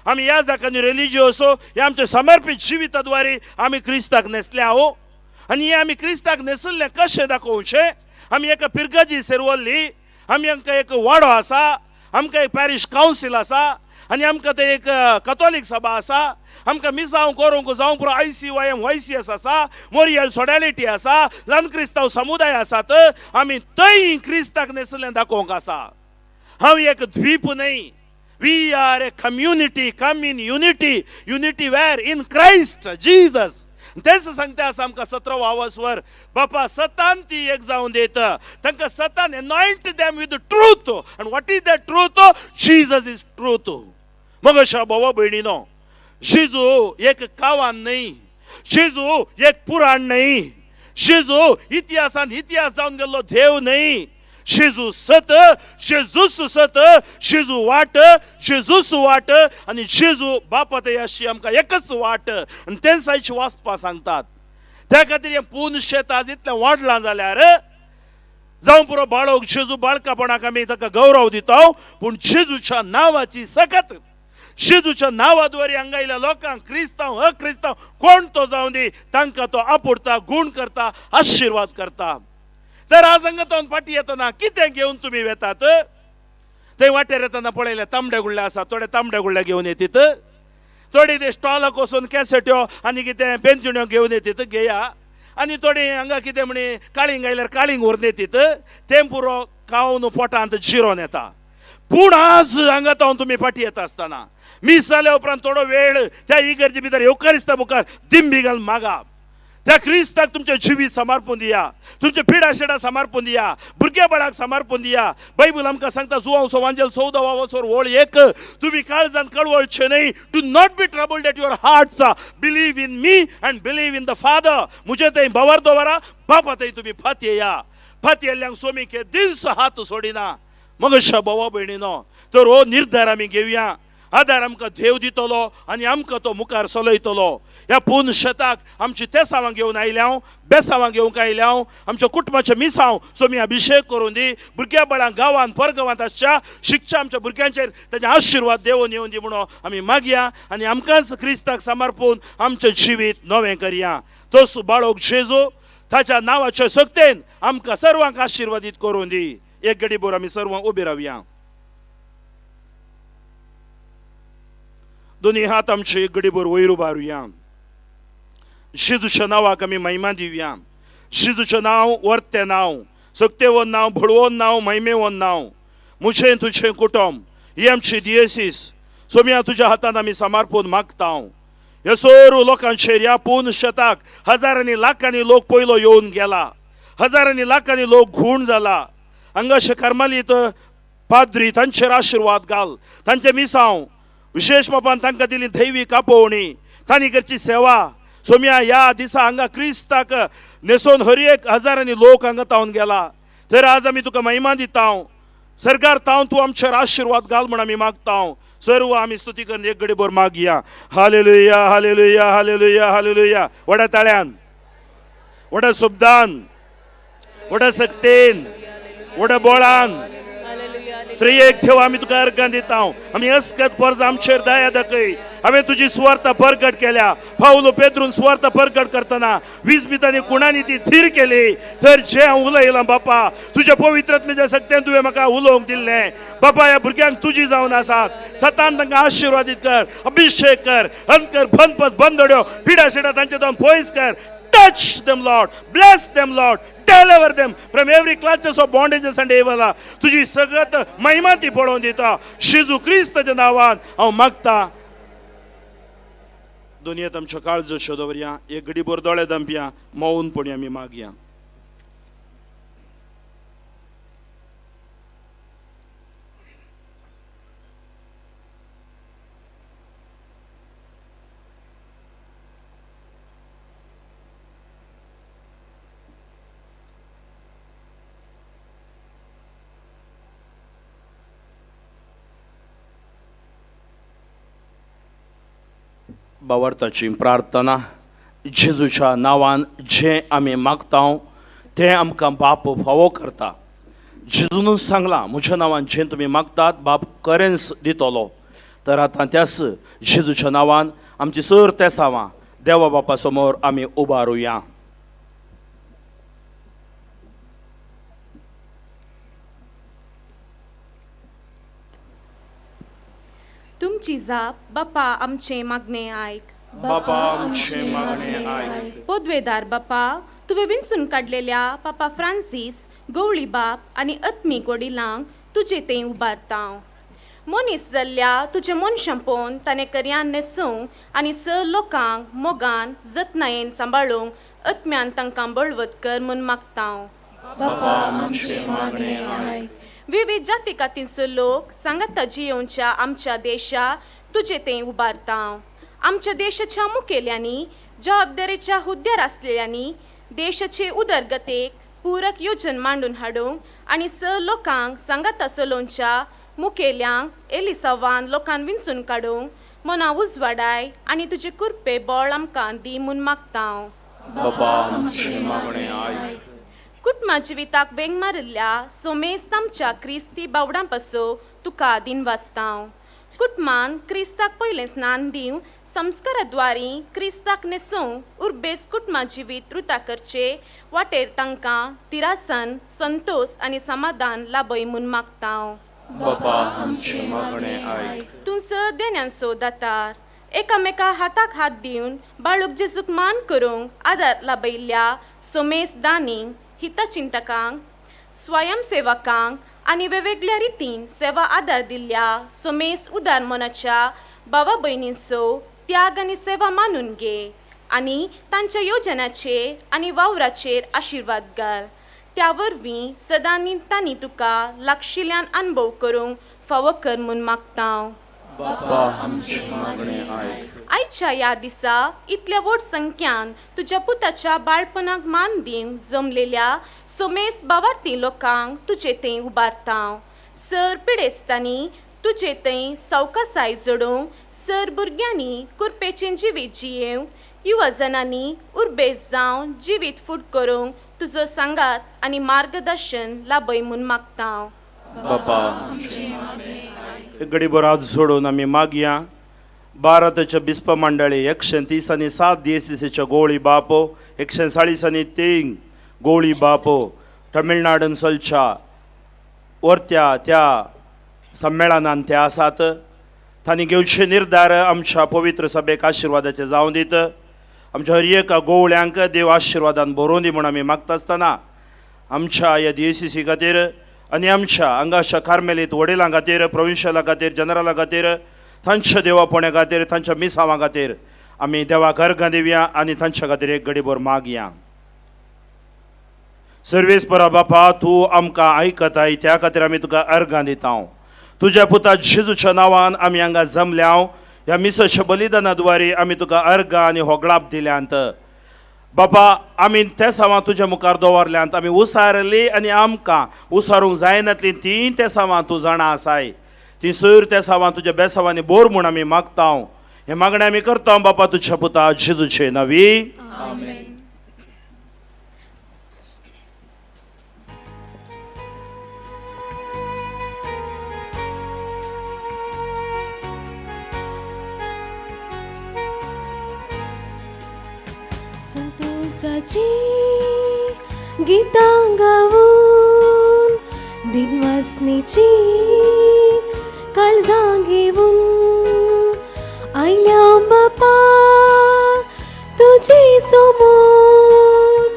आमी ह्या जाकांनी रिलिजियोसो ह्या आमच्या समर्पीत जिविता द्वारे आमी क्रिस्ताक न्हेसल्या हो. आनी हे आमी क्रिस्ताक न्हेसल्लें कशें दाखोवचें? आमी एका पिरगजी सेरवल्ली, आमी आमकां एक वाडो आसा, आमकां एक पॅरिश कावन्सील आसा, आनी आमकां ते एक कथोलीक सभा आसा, आमकां मिसांव करूंक जावं पुरो ICYM YCS आसा, मोरियल सोडॅलिटी आसा, ल्हान क्रिस्तांव समुदाय आसात. आमी थंय क्रिस्ताक न्हेसल्लें दाखोवंक आसा. हांव एक द्वीप न्हय. We are a community, come in unity. Unity where? In Christ Jesus. तेंच सांगता आसा आमकां 17 आवाजवर, बापा सतान ती एक जावन दित, तांकां सतान anoint them with truth. And what is that truth? Jesus is truth. मग अशा भावा भयणीनो, जेजू एक कावान न्हय, जेजू एक पुराण न्हय, जेजू इतिहासान इतिहास जावन गेल्लो देव न्हय. जेजू सत, जेजूस सत, जेजू वाट, जेजूस वाट, आनी जेजू बापा थंय अशी आमकां एकच वाट. आनी तेंच आयची वाचपा सांगतात. त्या खातीर हें पूर्ण शेत आज इतलें वाडलां जाल्यार जावं पुरो बाळोक जेजू बाळकापणाक आमी ताका गौरव दिता, पूण जेजूच्या नांवाची सकत, जेजूच्या नांवाद्वारे हांगा आयिल्ल्या लोकांक, क्रिस्तांव अक्रिस्तांव कोण तो जावं दी, तांकां तो आपुडता, गूण करता, आशिर्वाद करता. तर आज हांगा तो फाटी येतना कितें घेवन तुमी वेतात? थंय वाटेर येतना पळयलें तांबडे गुळ्ळे आसा, थोडे तांबडे गुळ्ळे घेवन येतीत, थोडे ते स्टॉलाक वचून कॅसेट्यो आनी कितें पेन्सिण्यो घेवन येतीत, घेया. आनी थोडे हांगा कितें म्हणी काळींग आयल्यार काळींग व्हरून येतीत, तें पुरो खावन पोटांत जिरोन येता. पूण आज हांगा तावन तुमी फाटी येता आसतना मीस जाल्या उपरांत थोडो वेळ त्या इगर्जे भितर येवकारिस्ता मुखार दिंबी घालून मागा, त्या क्रिस्ताक तुमचें जिवीत समर्पून दिया, तुमचें पिडा शेडा समर्पून दिया, भुरग्या बाळाक समर्पून दिया. बायबल आमकां सांगता जुवांव वांजेल 14 वसोर वळ 1, तुमी काळजान कळवळचे न्हय. Do not be troubled at your hearts, believe in me and believe in the Father. म्हजे थंय भावार दवरा, बापा थंय तुमी फात येया. फात येल्ल्यांक सोमीके दिस हात सोडिना. मग अशा भावा भयणीनो, तर हो निर्धार आमी घेवया. आदार आमकां देव दितलो आनी आमकां तो मुखार चलयतलो. ह्या पूर्ण शेताक आमची तेसावां घेवन आयल्या, बेसावां घेवंक आयल्या, आमच्या कुटुंबाचें मिसांव सोमी अभिशेक करून दी. भुरग्या बाळां गांवांत परगांवांत आसच्या शिकच्या आमच्या भुरग्यांचेर तांचे आशिर्वाद देवून येवन दी म्हणून आमी मागया आनी आमकांच क्रिस्ताक समर्पून आमचें जिवीत नवें करया. तोच बाळोक जेजू ताच्या नांवाच्या सक्तेन आमकां सर्वांक आशिर्वादीत करून दी. एक घडी भर आमी सर्वां उबी रावया. दोन्ही हात आमचे एक घडीभर वयर उबारुया. जेजूच्या नांवाक आमी महिमा दिवया. जेजूचें नांव वर्तें नांव, सक्तेवन नांव, भळवोन नांव, महिमेवन नांव. म्हजें तुजें कुटुंब ही आमची दियेसीस सोम्या तुज्या हातान आमी समर्पून मागता. ह्या सर्व लोकांचेर ह्या पूर्ण शेताक हजारांनी लाखांनी लोक पयलो येवन गेला, हजारांनी लाखांनी लोक घूण जाला. हांगाशे कार्मालीत पाद्री तांचेर आशिर्वाद घाल. तांचे मिसांव विशेश बापान तांकां दिली दैवीक आपोवणी, तांणी करची सेवा. सोम्या ह्या दिसा हांगा क्रिस्ताक न्हेसोवन हर एक हजारांनी लोक हांगा तावन गेला. तर आज आमी तुका महिमा दिता. सरकार तावन तूं आमचेर आशिर्वाद घाल म्हूण आमी मागता. सर्व आमी स्तुती करून एक घडी भर मागया. हालेलुया, हालेलुया, हालेलुया, हालेलुया. व्हडा ताळ्यान, व्हडा शब्दान, व्हडा सक्तेन, व्हडा बोळान त्रिएक देव आमी तुका अर्गां दिता. आमी अस्कत परज आमचेर दया दाखय. हांवें तुजी सुवार्ता परगट केल्या. पावलो पेद्रून सुवार्ता परगट करतना विजमितांनी कुणांनी ती थीर केली. तर जें हांव उलयलां बापा तुज्या पवित्र सक्त्यान तुवें म्हाका उलोवंक दिल्लें. बापा ह्या भुरग्यांक तुजी जावन आसात. सतान तांकां आशिर्वादीत कर, अभिशेक कर, अंकर बंदपस बंदड्यो पिडा शिडा तांचे जावन पयस कर. Touch them, Lord. Bless them, Lord. Deliver them from every clutches of bondages and evil. तुझी सगळत महिमा ती पळोवन दिता. जेजू क्रिस्ताच्या नांवान हांव मागता. दुनियेंत आमच्यो काळजो दवरया. एक घडीभर दोळे दंपया, मौनपणी आमी मागया. बावर्ताची प्रार्थना. जेजूच्या नांवान जें आमी मागता तें आमकां बाप फावो करता. जेजूनच सांगलां म्हज्या नांवान जें तुमी मागतात बाप करेन्स दितलो. तर आतां त्याच जेजूच्या नांवान आमची सर तेसावां देवा बापा समोर आमी उबारुया. तुमची जाप बापा आमचें मागणें आयक. बापा आमचें मागणें आयक. पदवेदार बापा तुवें विंचून काडलेल्या पापा फ्रांसीस गवळी बाप आनी आत्मीक वडिलांक तुजें तें उबारता. मनीस जाल्ल्या तुजें मनशां पळोवन ताणें कर्यान न्हेसूंक आनी स लोकांक मोगान जतनायेन सांबाळूंक आत्म्यान तांकां बळवत कर म्हूण मागता. बापा आमचें मागणें आयक. विविध जाती कातींचो लोक सांगाता जियोवच्या आमच्या देशा तुजें तें उबारता. आमच्या देशाच्या मुखेल्यांनी जबाबदारेच्या हुद्द्यार आसलेल्यांनी देशाचे उदरगतेक पूरक योजन मांडून हाडूंक आनी स लोकांक सांगाता चलोवच्या मुखेल्यांक एलिसावान लोकांक विंचून काडूंक मना उजवाडाय आनी तुजे कुरपे बळ आमकां दी म्हूण मागता. बापा आमचें मागणें आयक. कुटुंबा जिविताक वेंग मारिल्ल्या सोमेस्त आमच्या क्रिस्ती बावडां पासून तुका दिन वाचता. कुटुंबान क्रिस्ताक पयलें स्नान दिवन संस्काराद्वारी क्रिस्ताक न्हेसूंक उर्बेस कुटुंबा जिवीत रुता करचे वाटेर तांकां तिरासन संतोश आनी समाधान लाभय म्हूण मागता. बापा आमचें मागणें आयक. तूं स देण्यांचो दातार एकामेका हाताक हात दिवन बाळूक जेजूक मान करूंक आदार लाभयिल्ल्या सोमेस दानी हितचिंतकांक स्वयंसेवकांक आनी वेगवेगळ्या रितीन सेवा आदार दिल्ल्या सोमेस उदार मनाच्या भावा भयणींचो त्याग आनी सेवा मानून घे आनी तांच्या योजनाचेर आनी वावराचेर आशिर्वाद घाल. त्या वरवीं सदांनी तांणी तुका लागशिल्ल्यान अनुभव करूंक फावो कर म्हूण मागता. बापा आमचें मागणें आयक. आयच्या ह्या दिसा इतल्या व्हड संख्यान तुज्या पुताच्या बाळपणाक मान दिवंक जमलेल्या सोमेस बावार्थी लोकांक तुजें तें उबारता. सर पिडेस्तांनी तुजे थंय सवकासाय जोडूंक सर भुरग्यांनी कुरपेचें जिवीत जियेवंक युवजनांनी उर्बेस जावन जिवीत फूट करूंक तुजो सांगात आनी मार्गदर्शन लाभय म्हूण मागता. बापा गडीभर हात जोडून आमी मागया. भारताच्या बिस्प मंडळी 130 आनी 7 DSCCच्या गोळी बापो 140 आनी 3 गोळी बापो तमिळनाडून चलच्या वरत्या त्या संमेळनान ते आसात. तांणी घेवचे निर्धार आमच्या पवित्र सभेक आशिर्वादाचे जावं दीत. आमच्या हर एका गोवळ्यांक देव आशिर्वादान भरोवन दी म्हूण आमी मागता आसतना आमच्या ह्या DSCC खातीर आनी आमच्या हांगाच्या कार्मेलीत वडिलां खातीर, प्रोविन्शियला खातीर, जनरला खातीर, तांच्या देवापण्या खातीर, तांच्या मिसांवा खातीर आमी देवाक अर्घां दिवया आनी तांच्या खातीर एक गडीभर मागया. सर्वेस परा बापा तूं आमकां आयकताय त्या खातीर आमी तुका अर्घां दिता. तुज्या पुता जेजूच्या नांवान आमी हांगा जमल्या. ह्या मिसाच्या बलिदाना द्वारे आमी तुका अर्घां आनी होगळाप दिल्यांत. बापा आमी तेसांवां तुज्या मुखार दवरल्यांत. आमी उसारली आनी आमकां उसारूंक जायनातली तीं तेसांवां तूं जाणा आसाय. ती सर तेसांवां तुज्या बेसांवांनी बोर म्हूण आमी मागता. हें मागणें आमी करता बापा तुज्या पुता जेजूचे नांवी. संतोषाची गीतां गावन दिनवासनीची काळजां घेवन आयल्या बापा तुजे समोर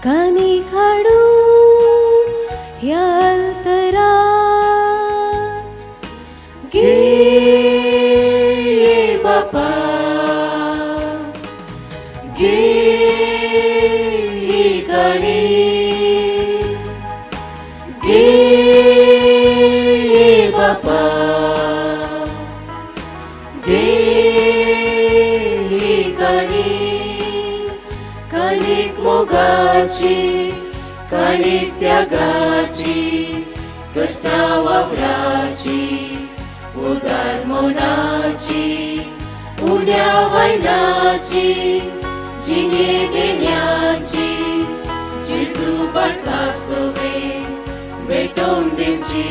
कानी काडून ह्या अल्तरा गे बापा गे बापा गे काणी काणीक मोगाची काणीक त्यागाची कश्टा वावराची उदार मनाची उण्या वयनाची जिणे देण्याची जेजू बाळका सोवे भेटोवन दिवची.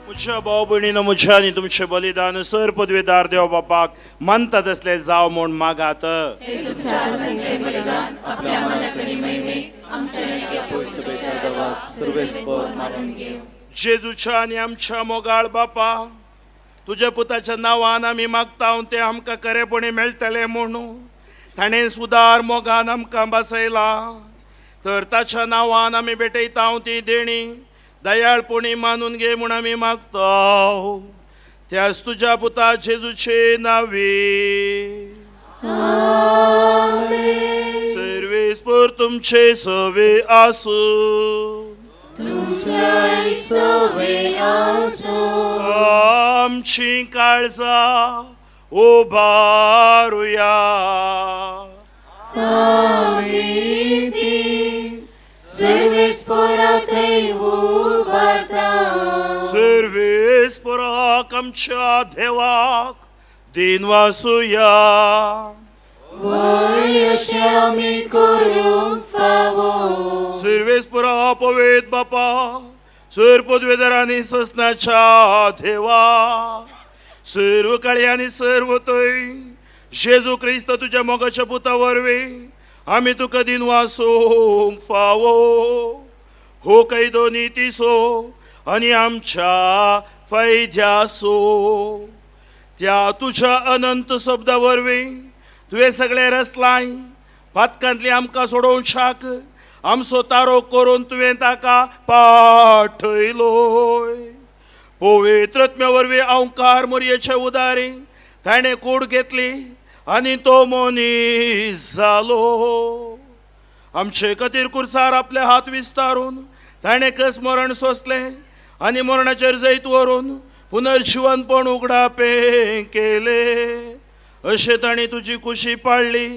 म्हज्या भाव भयणीनो म्हज्या आनी तुमचें बलिदान सर पदवेदार देव बापाक मानता तसलें जावं म्हूण मागात. जेजूच्या आनी आमच्या मोगाळ बापा तुज्या पुताच्या नांवान आमी मागता तें आमकां खरेपणी मेळटलें म्हणून ताणें सुदार मोगान आमकां बसयला. तर ताच्या नांवान आमी भेटयता ती देणी दयाळपणी मानून घे म्हूण आमी मागता. त्याच तुज्या पुता जेजूचे नांवी. सर्वेस्पर तुमचे सवे आसूं. आमची काळजां उबारुया. सर्वेस्पराक आमच्या देवाक दिनवासुया. सर्वेस्परा पवेत बापा सर पदवेदारांनी ससनाच्या देवा सर्व काळी आनी सर्व थंय जेजू क्रिस्त तुज्या मोगाच्या पुता वरवीं आमी तुका दिनवासूंक फावो. हो कैदो नितीसो आनी आमच्या फायद्यासो. त्या तुज्या अनंत शब्दा वरवीं तुवें सगळें रचलाय. पातकांतली आमकां सोडोवच्याक आमचो तारो करून तुवें ताका पाठयलोय. पवित्र आत्म्या वरवीं अंकार मोरयेचे उदारी ताणें कूड घेतली आनी तो मनीस जालो. आमचे खातीर कुर्सार आपले हात विस्तारून ताणें कस मरण सोंसलें आनी मरणाचेर जैत व्हरून पुनर्जिवनपण उगडापें केलें. अशें ताणें तुजी कुशी पाळ्ळी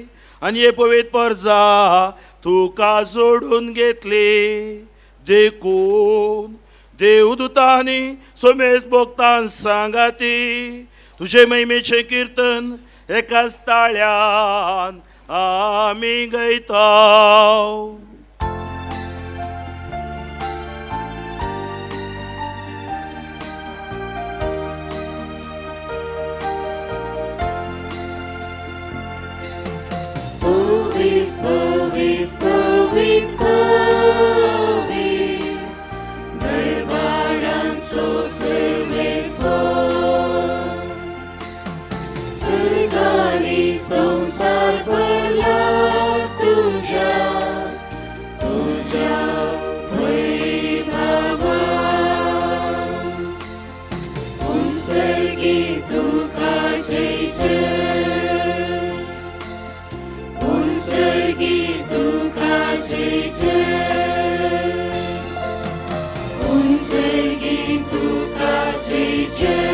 आनी हे पवित्र परजा तुका जोडून घेतली देखून देवदूतांनी सोमेस भक्तान सांगाती तुजे महिमेचें किर्तन एकाच ताळ्यान आमी गायता. पवित पवित पवित दरबारांचो सर्वेस्पर स्वर्गानी संवसार भरला तुज्या तुज्या वैभवान उत्सर्गी तुका जय जय उत्सर्गी तुका जय जय उत्सर्गी तुका जय जय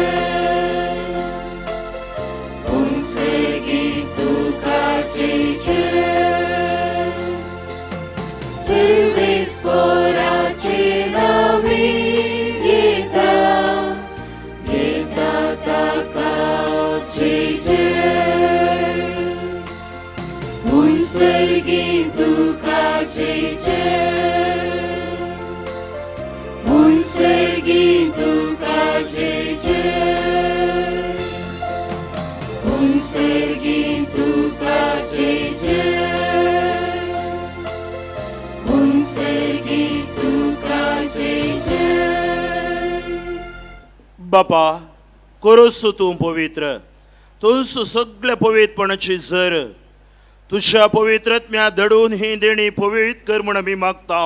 उत्सर्गी तुका जय जय सर्वेस्पराचे नामे येता येता ताका जय जय उत्सर्गी तुका जय जय उत्सर्गी तुका जय जय उत्सर्गी तुका जय जय उत्सर्गी तुका जय जय. बापा करोस तूं पवित्र तूंच सगळ्या पवित्रपणाची जर तुज्या पवित्रत्म्या धडून ही देणी पवित्र कर म्हण आमी मागता.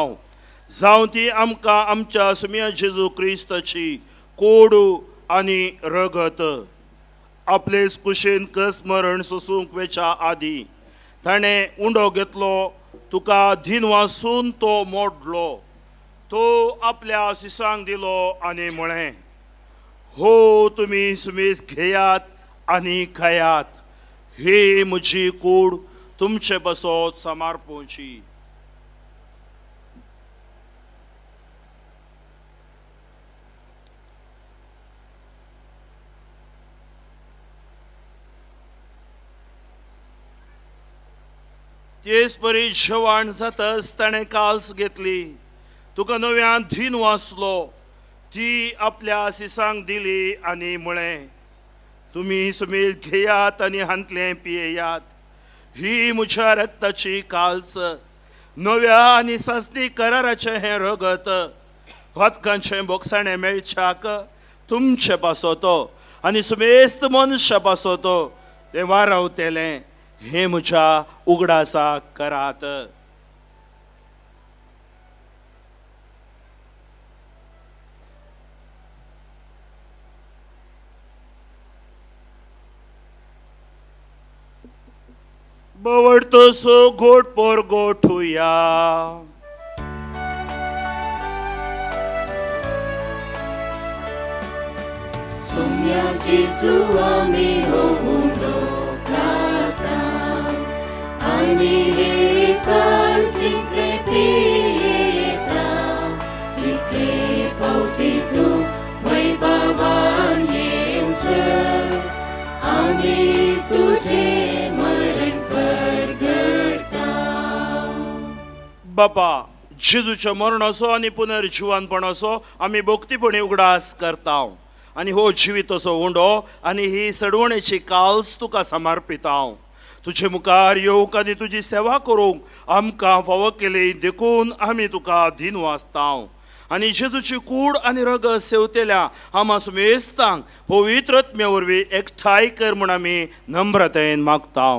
जावं ती आमकां आमच्या सुम्या जेजू क्रिस्ताची कोडू आनी रगत. आपलेच कुशीन कस मरण सोसूंक वेच्या आदी ताणें उंडो घेतलो तुका धीन वासून तो मोडलो तो आपल्या शिसांक दिलो आनी म्हळें हो तुमी सुमेस घेयात आनी खायात ही म्हजी कूड तुमचे बसोत समार्पोवची. तेच परी जेवण जातच ताणें काल्स घेतली तुका नव्यान धीन वाचलो ती आपल्या शिसांक दिली आनी म्हळें तुमी सुमेर घेयात आनी हांतलें पियेयात ही म्हज्या रक्ताची काल्स नव्या आनी सासणी कराराचें हें रगत भातकांचें बोगसाणें मेळच्याक तुमचे पासतो आनी सुमेस्त मनशा पासतो तें वारावतेलें हें म्हज्या उगडासाक करात. बवडतो सो घोट पोर गोठुया. सुम्या जेजू आमी हो उंडो खाता आनी हे कालसींतले पियेता तितले पावटी तूं वैभवान येवसर आमी तुजें मरण परगडटा. बापा जेजूच्या मरणाचो आनी पुनर्जिवनपणाचो आमी भक्तीपणी उगडास करता आनी हो जिविताचो उंडो आनी ही सडवणेची काल्स तुका समर्पिता. तुजे मुखार येवंक आनी तुजी सेवा करूंक आमकां फावो केली देखून आमी तुका धीन वाचता आनी जेजूची कूड आनी रगत सेवतेल्या आमा सुमेस्तांक पवित्र आत्म्या वरवीं एकठांय कर म्हूण आमी नम्रतायेन मागता.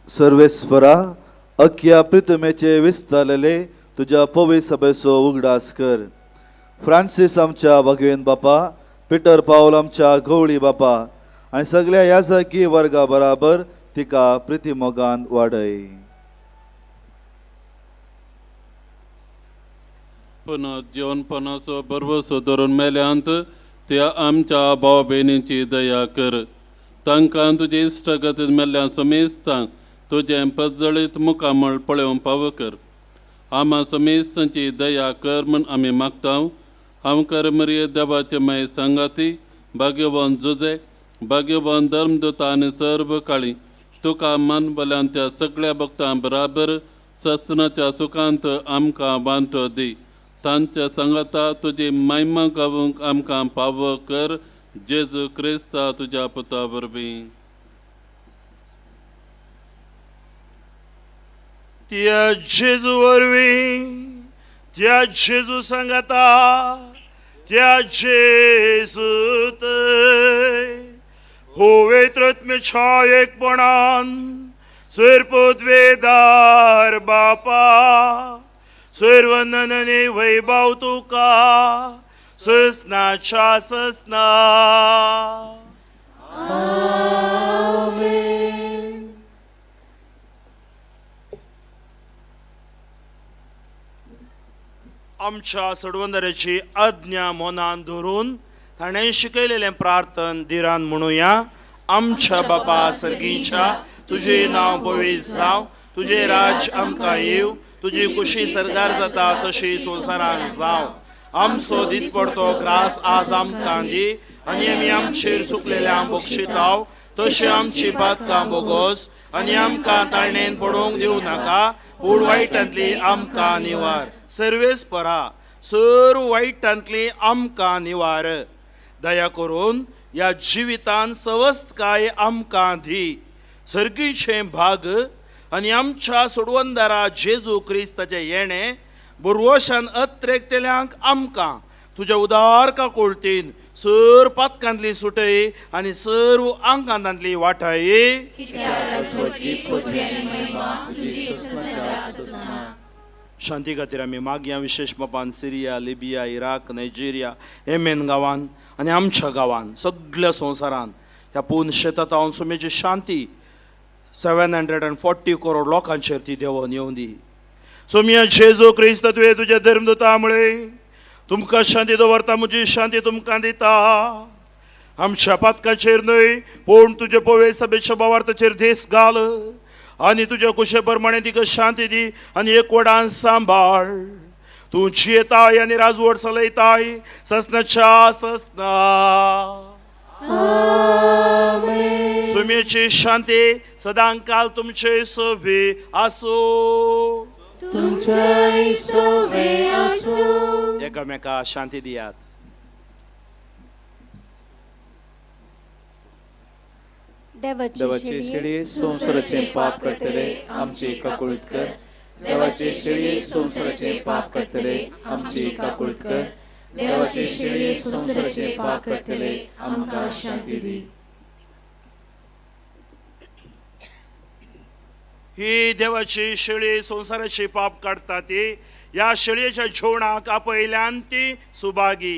सर्वेस्परा अख्या प्रितमेचे विस्तारलेले तुज्या पवित्र सभेचो उगडास कर. फ्रांसीस आमच्या भगवेन बापा, पिटर पावल आमच्या गवळी बापा आनी सगळ्या याजकी वर्गा बराबर तिका प्रिती मोगान वाडय. पुनर्जीवनपणाचो भरवसो धरून मेल्यांत त्या आमच्या भाव भयणींची दया कर. तांकां तुजे इश्टागतीन मेल्ल्या समेस्तांक तुजें पजळीत मुखामळ पळोवंक पावो कर. आमा समेस्तांची दया कर म्हूण आमी मागता. हांव कर मरिये देवाचे माय सांगाती भाग्यवान जुजे भाग्यवान धर्मदूता आनी सर्व काळी तुका मानबल्यांच्या सगळ्या भक्तां बराबर ससनाच्या सुखांत आमकां वांटो दी. तांच्या सांगाता तुजी महिमा गावूंक आमकां पावो कर. जेजू क्रिस्ता तुज्या पुता वरवीं. त्या जेजू वरवीं, त्या जेजू सांगाता, त्या जेजूत पवित्र आत्म्याच्या एकपणान सर्वपदवेदार बापा सर्वनने वैभव तुका ससनाच्या ससना. आमेन. आमच्या सडवंदराची आज्ञा मनान धरून ताणें शिकयलेलें प्रार्थन दिरान म्हणुया. आमच्या बापा सर्गीच्या, तुजें नांव पवित्र जावं, तुजें राज्य आमकां येवं, तुजी कुशी सरकार जाता तशी संवसारान जावं. आमचो दिसपडतो ग्रास आज आमकां दी आनी आमी आमचेर चुकलेल्यांक बक्षिताव तशी आमची पातकां बोगोस आनी आमकां ताळणेन पडोवंक दिवं नाका, पूण वायटांतली आमकां निवार. सर्वेस परा सर्व वायटांतली आमकां निवार. दया करून ह्या जिवितान सवस्तकाय आमकां दी. सर्गीचें भाग आनी आमच्या सोडवंदारा जेजू क्रिस्ताचें येणें बुरवशान अत्रेकतेल्यांक आमकां तुज्या उदार काकुळतीन सर्व पातकांतली सुटय आनी सर्व आंगांतांतली वाटाय. शांती खातीर आमी मागया विशेश बापान Syria, Libya, Iraq, Nigeria, Yemen गांवान आनी आमच्या गांवान सगळ्या संवसारान ह्या पूर्ण शेतात हांव सुमेची शांती 740 करोड लोकांचेर ती देवोन येवं दी. सोमिया जेजू क्रिस्त तुवें तुज्या धर्मदूता म्हळें तुमकां शांती दवरता, म्हजी शांती तुमकां दिता. आमच्या पातकांचेर न्हय पूण तुजे पवे सभेच्या भावार्थाचेर धेस घाल आनी तुज्या कुशे प्रमाणे तिका शांती दी आनी एकवटान सांबाळ. तूं जियेताय आनी राजवट चलयताय ससनाच्या ससना. सुमेची शांती सदांकाल तुमचे सोबे आसूं. तुमच्याय सोबे आसूं. एकामेका शांती दियात. देवाचे शेळये संवसाराचें पाप करतले आमची काकुळट कर. देवाचे शेळये संवसाराचें पाप करतले आमची काकुळट कर. देवाचे शेळये संवसाराचें पाप करतले आमकां शांती दी. ही देवाची शेळी संवसाराची पाप काडटा ती ह्या शेळयेच्या जेवणाक आपयल्यान ती सुभागी.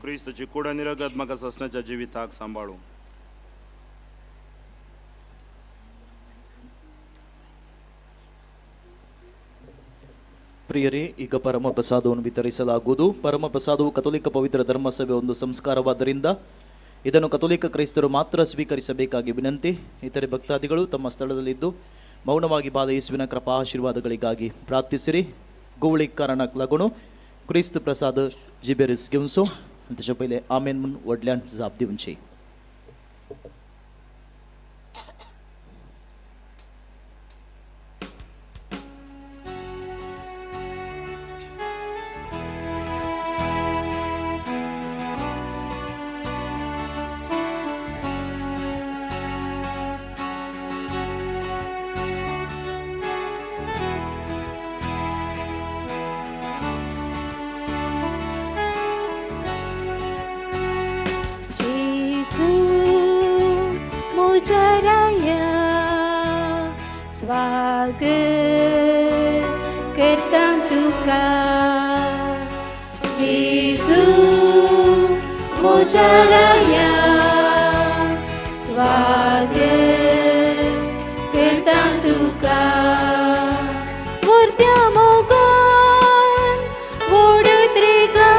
क्रिस्तची कूड आनी रगत म्हाका ससनाच्या जिविताक सांबाळूं. ಪ್ರಿಯರೇ, ಈಗ ಪರಮ ಪ್ರಸಾದವನ್ನು ವಿತರಿಸಲಾಗುವುದು. ಪರಮ ಪ್ರಸಾದವು ಕಥೋಲಿಕ ಪವಿತ್ರ ಧರ್ಮಸಭೆ ಒಂದು ಸಂಸ್ಕಾರವಾದ್ದರಿಂದ ಇದನ್ನು ಕಥೋಲಿಕ ಕ್ರೈಸ್ತರು ಮಾತ್ರ ಸ್ವೀಕರಿಸಬೇಕಾಗಿ ವಿನಂತಿ. ಇತರೆ ಭಕ್ತಾದಿಗಳು ತಮ್ಮ ಸ್ಥಳದಲ್ಲಿದ್ದು ಮೌನವಾಗಿ ಬಾಲ ಯೇಸುವಿನ ಕೃಪಾ ಆಶೀರ್ವಾದಗಳಿಗಾಗಿ ಪ್ರಾರ್ಥಿಸಿರಿ. गोवळीक कारणाक लागून क्रिस्त प्रसाद जिबेरीस घेवचो आनी ताचे पयले आमेन म्हूण व्हडल्यान जाप दिवची. स्वागत करता तुका जेजू म्हज्या राया, स्वागत करता तुका. वर्त्या मोगान वोडत रे गा,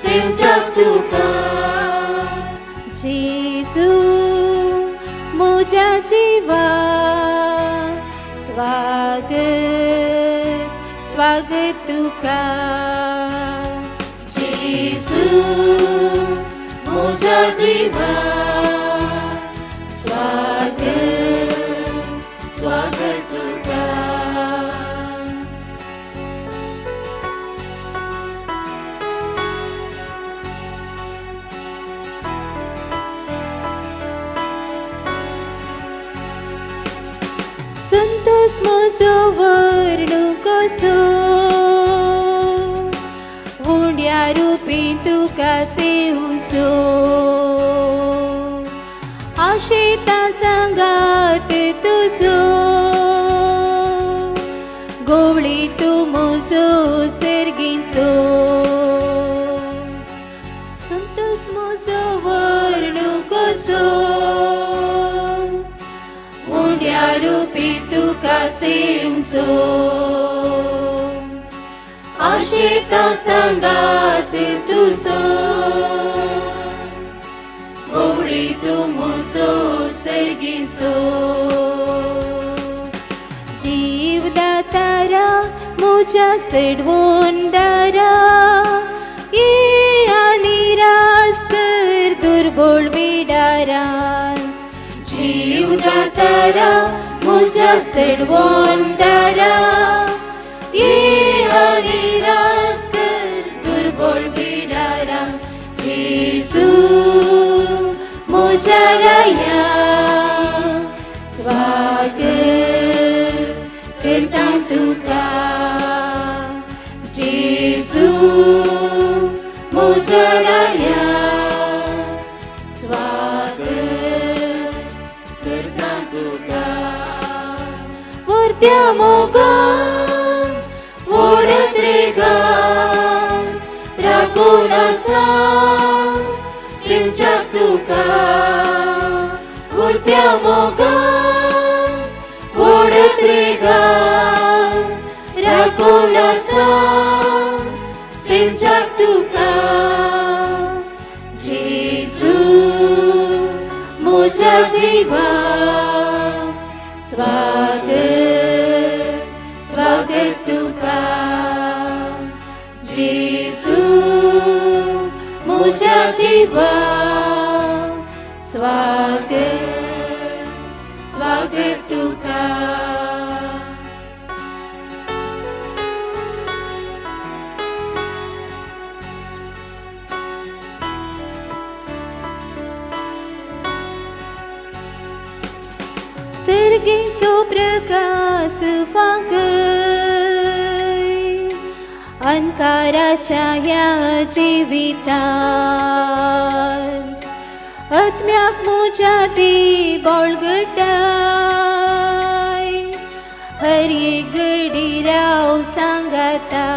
सेमच्याक तुका. जेजू म्हज्या जिवा स्वागत स्वागत तुका. जेजू म्हज्या जिवा स्वागत स्वागत तुका. संतोष म्हजो वर्ण कसो उंड्या रुपी तुका सेवसो आशेता सांगात तुजो गोवळी तूं म्हजो सर्गीचो. संतोष म्हजो वर्ण कसो उंड्या रुपी तुका सेवसो आशेता सांगात तुजो गोवळी तूं म्हजो सर्गीचो. जीवदातारा म्हज्या सडवून दारा ये आनी रास कर दुर्बोळ बिडारान. जीवदातारा म्हज्या सडवून दारा ये आनी रास कर दुर्बोळ बिडारान. जेजू म्हज्या राया स्वागत करता तुका. जेजू म्हज्या राया स्वागत करता तुका. वर्त्या मोगान ओडत रे गान राखून आसा सिमच्याक तुका. वर्त्या मोगान ओडत रे गान राखून आसा सिमच्याक तुका. जेजू म्हज्या जिवा स्वागत स्वागत तुका. जेजू म्हज्या जिवा स्वागत स्वागत तुका. सर्गीचो प्रकाश फांकय अंकाराच्या ह्या जिवितान आत्म्याक म्हज्या ती बळगटाय हर एक घडी राव सांगाता.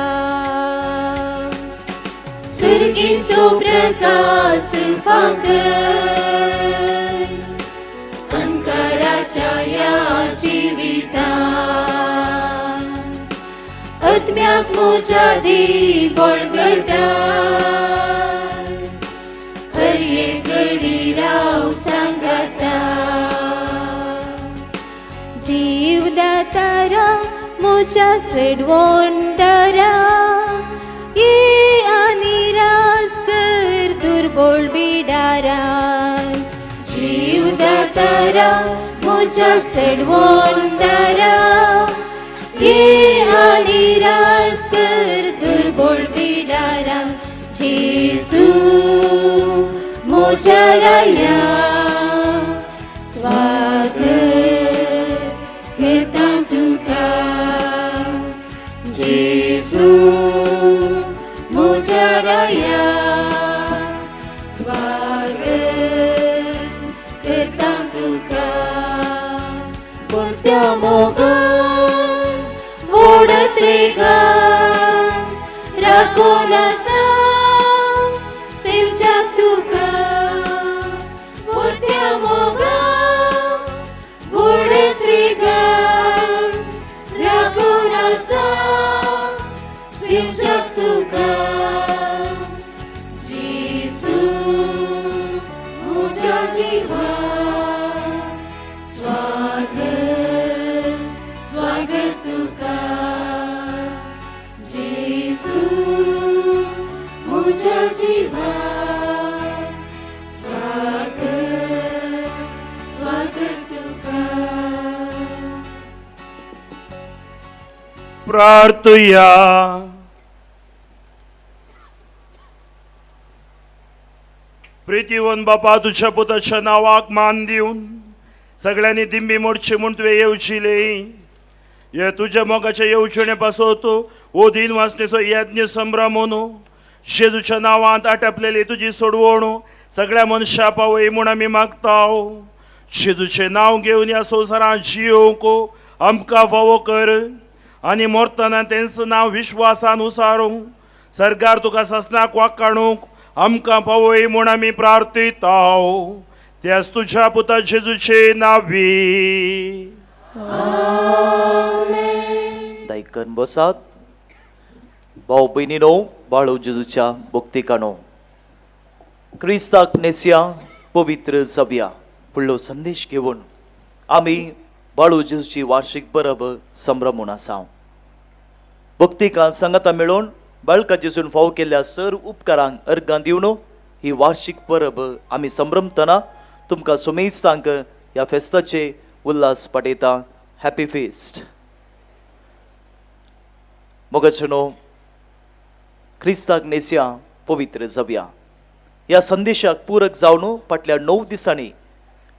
सर्गीचो प्रकाश फांकय अंकाराच्या ह्या जिवितान आत्म्याक म्हज्या दी बळगटाय हर एक घडी राव सांगाता. जीवदातारा म्हज्या सडवून दारा ये आनी रास कर दुर्बोळ बिडारान. जीवदातारा म्हज्या सडवून दारा ये आनी रास कर दुर्बोळ बिडारान. जेजू म्हज्या राया स्वागत करता तुका. जेजू म्हज्या राया स्वागत करता तुका. पुरत्या मोगान ओडत रे गान राखून आसा सेमच्याक तुका. पुरत्या मोगान जिवा स्वागत स्वागत तुका जेजू मुझ्या जिवा स्वागत स्वागत तुका. प्रार्थुया. प्रितीवन बापा तुझ्या पुताच्या नावाक मान दिवन सगळ्यांनी दिंबी मोडची म्हूण तुवें येवचिले. हे तुज्या मोगाच्या येवचणे पासत हो दिन वाचनेचो यज्ञ संभ्रम न्हू जेजूच्या नांवांत आटपलेली तुजी सोडवण सगळ्या मनशा पावय म्हूण आमी मागताव. जेजूचें नांव घेवन ह्या संवसारांत जियोवंक आमकां फावो कर आनी मरतना तेंच नांव विश्वासान उसारूंक सरकार तुका सासणाक वाकाणूंक आमकां पावय म्हूण आमी प्रार्थयताव. त्याच तुज्या पुता जेजूचे नांवी. दायकन बसात. भाव भयणीनो, बाळू जेजूच्या भक्तिकानो, क्रिस्ताक नेसया पवित्र जावया फुडलो संदेश घेवन आमी बाळू जेजूची वार्षिक परब संभ्रमून आसा. भक्तिकान सांगाता मेळोवन बाळका जेजून फावो केल्ल्या सर उपकारांक अर्गां दिवन ही वार्षिक परब आमी संभ्रमतना तुमकां सुमेस्तांक ह्या फेस्ताचे उल्हास पाठयता. Happy feast. मोगाचेनो, क्रिस्ताक नेसया पवित्र जावया ह्या संदेशाक पूरक जावन फाटल्या 9 दिसांनी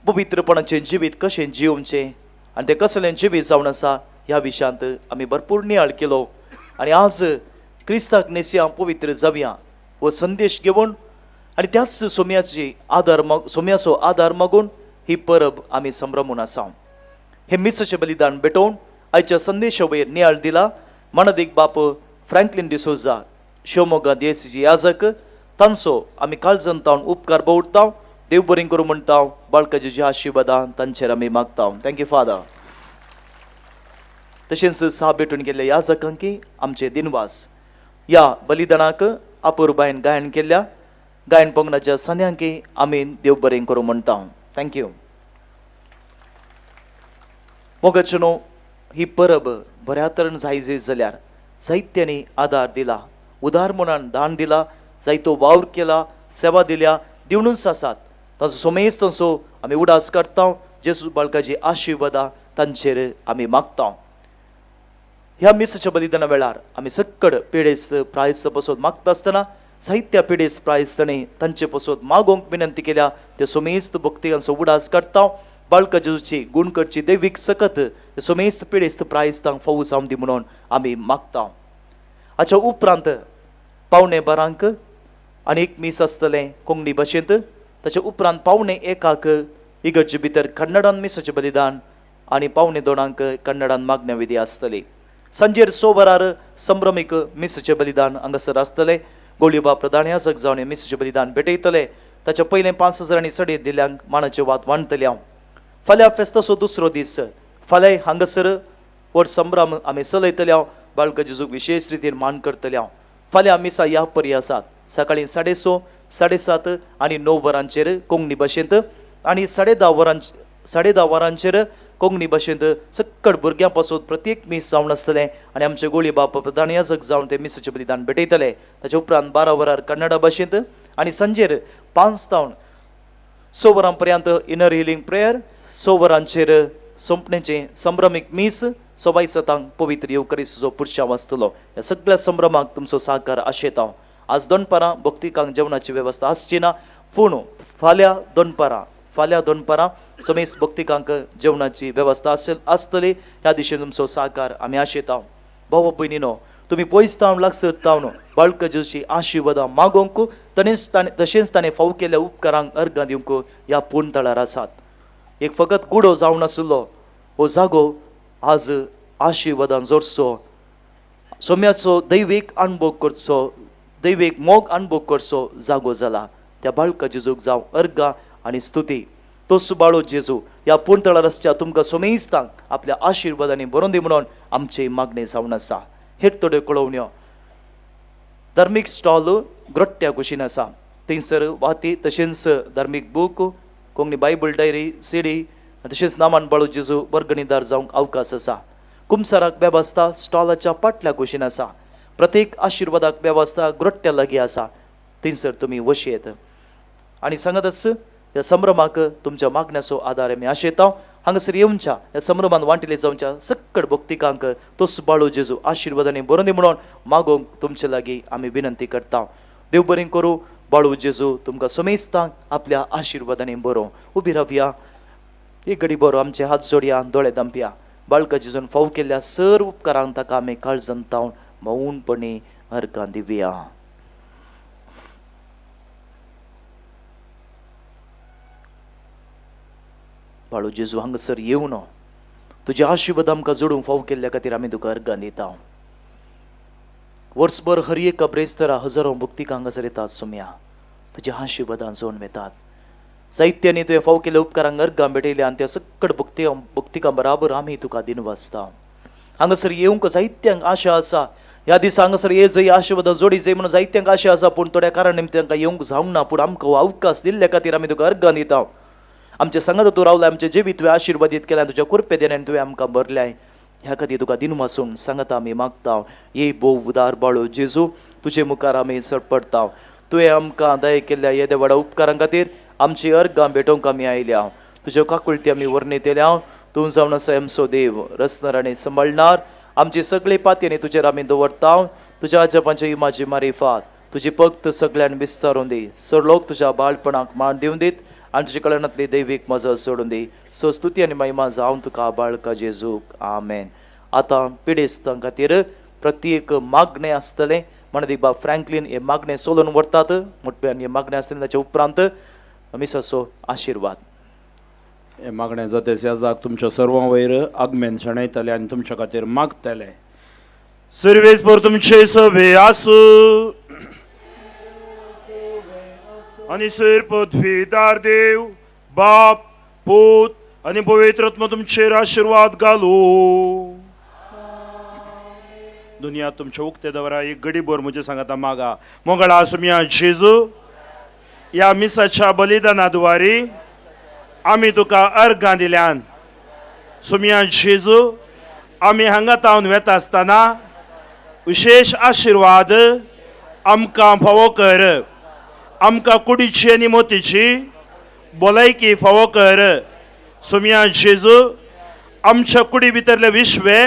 पवित्रपणाचें जिवीत कशें जियोवचें आनी तें कसलें जिवीत जावन आसा ह्या विशयांत आमी भरपूर नियाळ केलो आनी आज क्रिस्ताक नेसया पवित्र जावया हो संदेश घेवन आनी त्याच सोम्याची आदार सोम्याचो आदार मागून ही परब आमी संभ्रमून आसा. हे मिसाचें बलिदान भेटोवन आयच्या संदेशा वयर नियाळ दिला मानादीक बाप फ्रँकलीन डिसोजा शिवमोगा देसीची याजक तांचो आमी काळजान तावन उपकार बवडता. देव बरें करूं म्हणटा. बाळकाची आशिर्वादां तांचेर आमी मागता. Thank you father. तशेंच सहा भेटून गेल्ल्या याजकांकी आमचे दिनवास. ह्या बलिदानाक अपुरबायन गायन केल्ल्या गायन पंगडाच्या सान्यांकी आमी देव बरें करूं म्हणटा. Thank you. मोगाचेनो, ही परब बऱ्या तरेन जायजे जाल्यार जायत्यांनी आदार दिला, उदार मनान दान दिला, जायतो वावर केला, सेवा दिल्या, दिवनूच आसात. तांचो सोमेस तांचो आमी उडास काडटा. जेजू बाळकाची आशिर्वादां तांचेर आमी मागता. ह्या मिसाच्या बलिदाना वेळार आमी सक्कड पिडेस्त प्रायस्त पसत मागता आसतना साहित्य पिडेस्त प्रायस्तणे तांचे पसत मागोवंक विनंती केल्या. ते सोमेस्त भक्तिकांचो उडास काडटा. बाळका जेजूची गुण करची दैवीक सकत सोमेस्त पिडेस्त प्रायस्तांक फावो जावं दी म्हणून आमी मागता. हाच्या उपरांत 11:45 आनी एक मीस आसतलें कोंकणी भाशेंत. ताच्या उपरांत 12:45 इगर्जे भितर कन्नडान मिसाचें बलिदान आनी 1:45 कन्नडान मागण्या विधी आसतली. सांजेर 6 वरार संभ्रमीक मिसाचें बलिदान हांगासर आसतलें. गोळीबा प्रधान याजक जावन मिसाचें बलिदान भेटयतले. ताच्या पयलें 5,000 आनी सडे दिल्यांक मानाचे वाद वांटतले हांव. फाल्यां फेस्ताचो दुसरो दीस. फाल्यां हांगासर व्हड संभ्रम आमी चलयतले हांव. बाळका जेजूक विशेश रितीन मान करतले हांव. फाल्यां मिसां ह्या परी आसात. सकाळीं 6:30, 7:30 आनी 9 वरांचेर कोंकणी भाशेंत आनी 10:30 वरांचेर कोंकणी भाशेंत सक्कड भुरग्यां पासून प्रत्येक मीस जावन आसतलें आनी आमचे गोळी बाप प्रधान याजक जावन ते मिसाचें बलिदान भेटयतले. ताच्या उपरांत 12 वरार कन्नडा भाशेंत आनी सांजेर 5 तावन 6 वरां पर्यंत इनर हिलिंग प्रेयर, 6 वरांचेर सोंपणेचें संभ्रमीक मीस, 7:15 पवित्र येवकरीचो पुरशांव आसतलो. ह्या सगळ्या संभ्रमाक तुमचो साहकार आशेता हांव. आज दनपारां भक्तिकांक जेवणाची वेवस्था आसची ना, पूण फाल्यां दनपारां समेस्त भक्तिकांक जेवणाची वेवस्था आसतली. ह्या दिशेन तुमचो साहकार आमी आशेता. भाव भयणीनो, तुमी पयस तावन लागसर तावन बाळका जेजूची आशिर्वादां मागोवंक तशेंच ताणें फावो केल्ल्या उपकारांक अर्गां दिवंक ह्या पूर्ण तळार आसात. एक फकत गुडो जावन आशिल्लो हो जागो आज आशिर्वादान जोडचो, सोम्याचो दैवीक अणभव करचो, दैवीक मोग अणभव करचो जागो जाला. त्या बाळका जेजूक जावं अर्गां आनी स्तुती. तो सुबाळो जेजू ह्या पूर्ण तळार आसच्या तुमकां सोमेस्तांक आपल्या आशिर्वादांनी भरोवन दी म्हणून आमची मागणी जावन आसा. हेर थोड्यो कळोवण्यो. धार्मीक स्टॉल ग्रोट्ट्या कुशीन आसा. थंयसर वाती तशेंच धार्मीक book Konkani Bible diary CD तशेंच नामान बाळू जेजू वर्गणीदार जावंक अवकाश आसा. कुमसाराक वेवस्था स्टॉलाच्या पाटल्या कुशीन आसा. प्रत्येक आशिर्वादाक वेवस्था ग्रोट्ट्या लागीं आसा. थंयसर तुमी वशयेत आनी सांगतच ह्या संभ्रमाक तुमच्या मागण्याचो आदार आमी आशेता. हांगासर येवच्या ह्या संभ्रमान वांटिले जावच्या सक्कड भक्तिकांक तोच बाळू जेजू आशिर्वादांनी बरोवन दी म्हणून मागोवंक तुमचे लागीं आमी विनंती करता. देव बरें करूं. बाळू जेजू तुमकां समेस्तांक आपल्या आशिर्वादांनी बरोवं. उबी रावया, एक घडी बरो आमचे हात जोडया, दोळे दांपया. बाळका जेजून फाव केल्ल्या सर्व उपकारांक ताका आमी काळजान तावन मौनपणी अर्गां दिवया. बाळू जेजू हांगासर येवन तुजे आशिर्वाद आमकां जोडूंक फाव केल्ल्या खातीर आमी तुका अर्गां दिता. वर्सभर हर एका ब्रेस्तरा हजारो भक्तिकां हांगासर येतात सोम्या, तुज्या आशिर्वादान जोडून वेतात. साहित्यानी तुवें फाव केल्ल्या उपकारांक अर्गां भेटयल्या आनी त्या सक्कड भक्तिकां बराबर आमी तुका दिनवासता. हांगासर येवंक जायत्यांक आशा आसा. ह्या दिसा हांगासर ये जय आशिर्वादां जोडी जय म्हणून जायत्यांक आशा आसा, पूण थोड्या कारण निमतान तांकां येवंक जावंक ना. पूण आमकां अवकाश दिल्ल्या खातीर आमी तुका अर्गां दिता. आमचे सांगात तूं रावलाय, आमचे जिवीत तुवें आशिर्वादीत केल्यां, तुज्या कृपे देण्यान तुवें आमकां भरल्याय. ह्या खातीर तुका दिनवासून सांगता आमी मागता. ये भोव उदार बाळू जेजू, तुजे मुखार आमी सरपडटा. तुवें आमकां दया केल्ल्या येद्या व्हडा उपकारां खातीर आमची अर्गां भेटोवंक आमी आयल्या. तुज्यो काकुळटी आमी वर्णितल्या. तूं जावन आसा आमचो देव, रचणार आनी सांबाळणार. आमची सगळी पातयेनी तुजेर आमी दवरता. तुज्या आजपांची इमाजी मारिफात तुजी भक्त सगळ्यान विस्तारून दी. सर लोक तुज्या बाळपणाक मान दिवन दीत आनी तुज्या कल्याणांतली दैवीक मजा सोडून दी. सो स्तुती आनी महिमा जावन तुका बाळका जेजूक. आमेन. आतां पिडेस्तां खातीर प्रत्येक मागणें आसतलें. म्हणत बाब फ्रँकलीन हे मागणें सोलून व्हरतात. मोटप्यान हे मागणें आसतलें. ताच्या उपरांत मिसाचो आशिर्वाद. हे मागणें जाते जाक तुमच्या सर्वां वयर आगमेन शणयतले आनी तुमच्या खातीर मागतले. सर्वेस पर तुमचे सभे आसूं आनी सैर पृथ्वीदार देव बाप पूत आनी पवित्र आत्मा तुमचेर आशिर्वाद घालू. दुनिया तुमच्या उक्ते दवरा. एक गडीभर म्हजे सांगाता मागा. मोगळा सुमया जेजू, ह्या मिसाच्या बलिदाना द्वारी आमी तुका अर्गां दिल्यान. सुमया जेजू, आमी हांगा तावन वेता आसतना विशेश आशिर्वाद आमकां फावो कर. आमकां कुडीची आनी मोतीची भलायकी फावो कर. सुमया जेजू, आमच्या कुडी भितरले विश्वे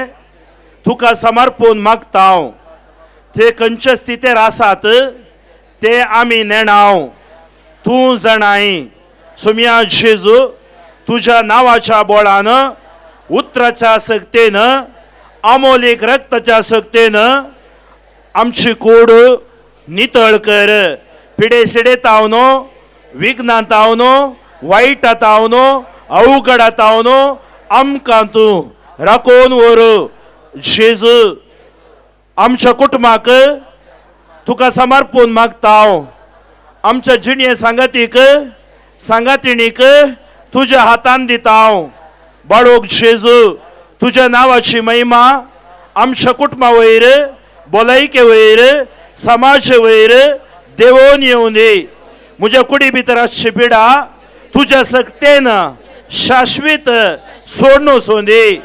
तुका समर्पून मागता. ते खंयचे स्थितीर आसात ते आमी नेणाव, तूं जाणाय. सुमया जेजू, तुज्या नांवाच्या बोळान, उतराच्या सक्तेन, आमोलीक रक्ताच्या सक्तेन आमची कूड नितळ कर. पिडे शिडे तावनो, विघ्नां तावनो, वायटा तावनो, अवघडा तावनो आमकां तूं राखोवन व्हर. जेजू, आमच्या कुटुंबाक तुका समर्पून मागता. आमच्या जिणये सांगातीक सांगातिणीक तुज्या हातान दिता. बाळूक जेजू, तुज्या नांवाची महिमा आमच्या कुटुंबा वयर, भलायके वयर, समाजे वयर देवोन येवं दी. म्हज्या कुडी भितर आसची पिडा तुज्या सक्तेन शाश्वीत सोडून वचूं दी.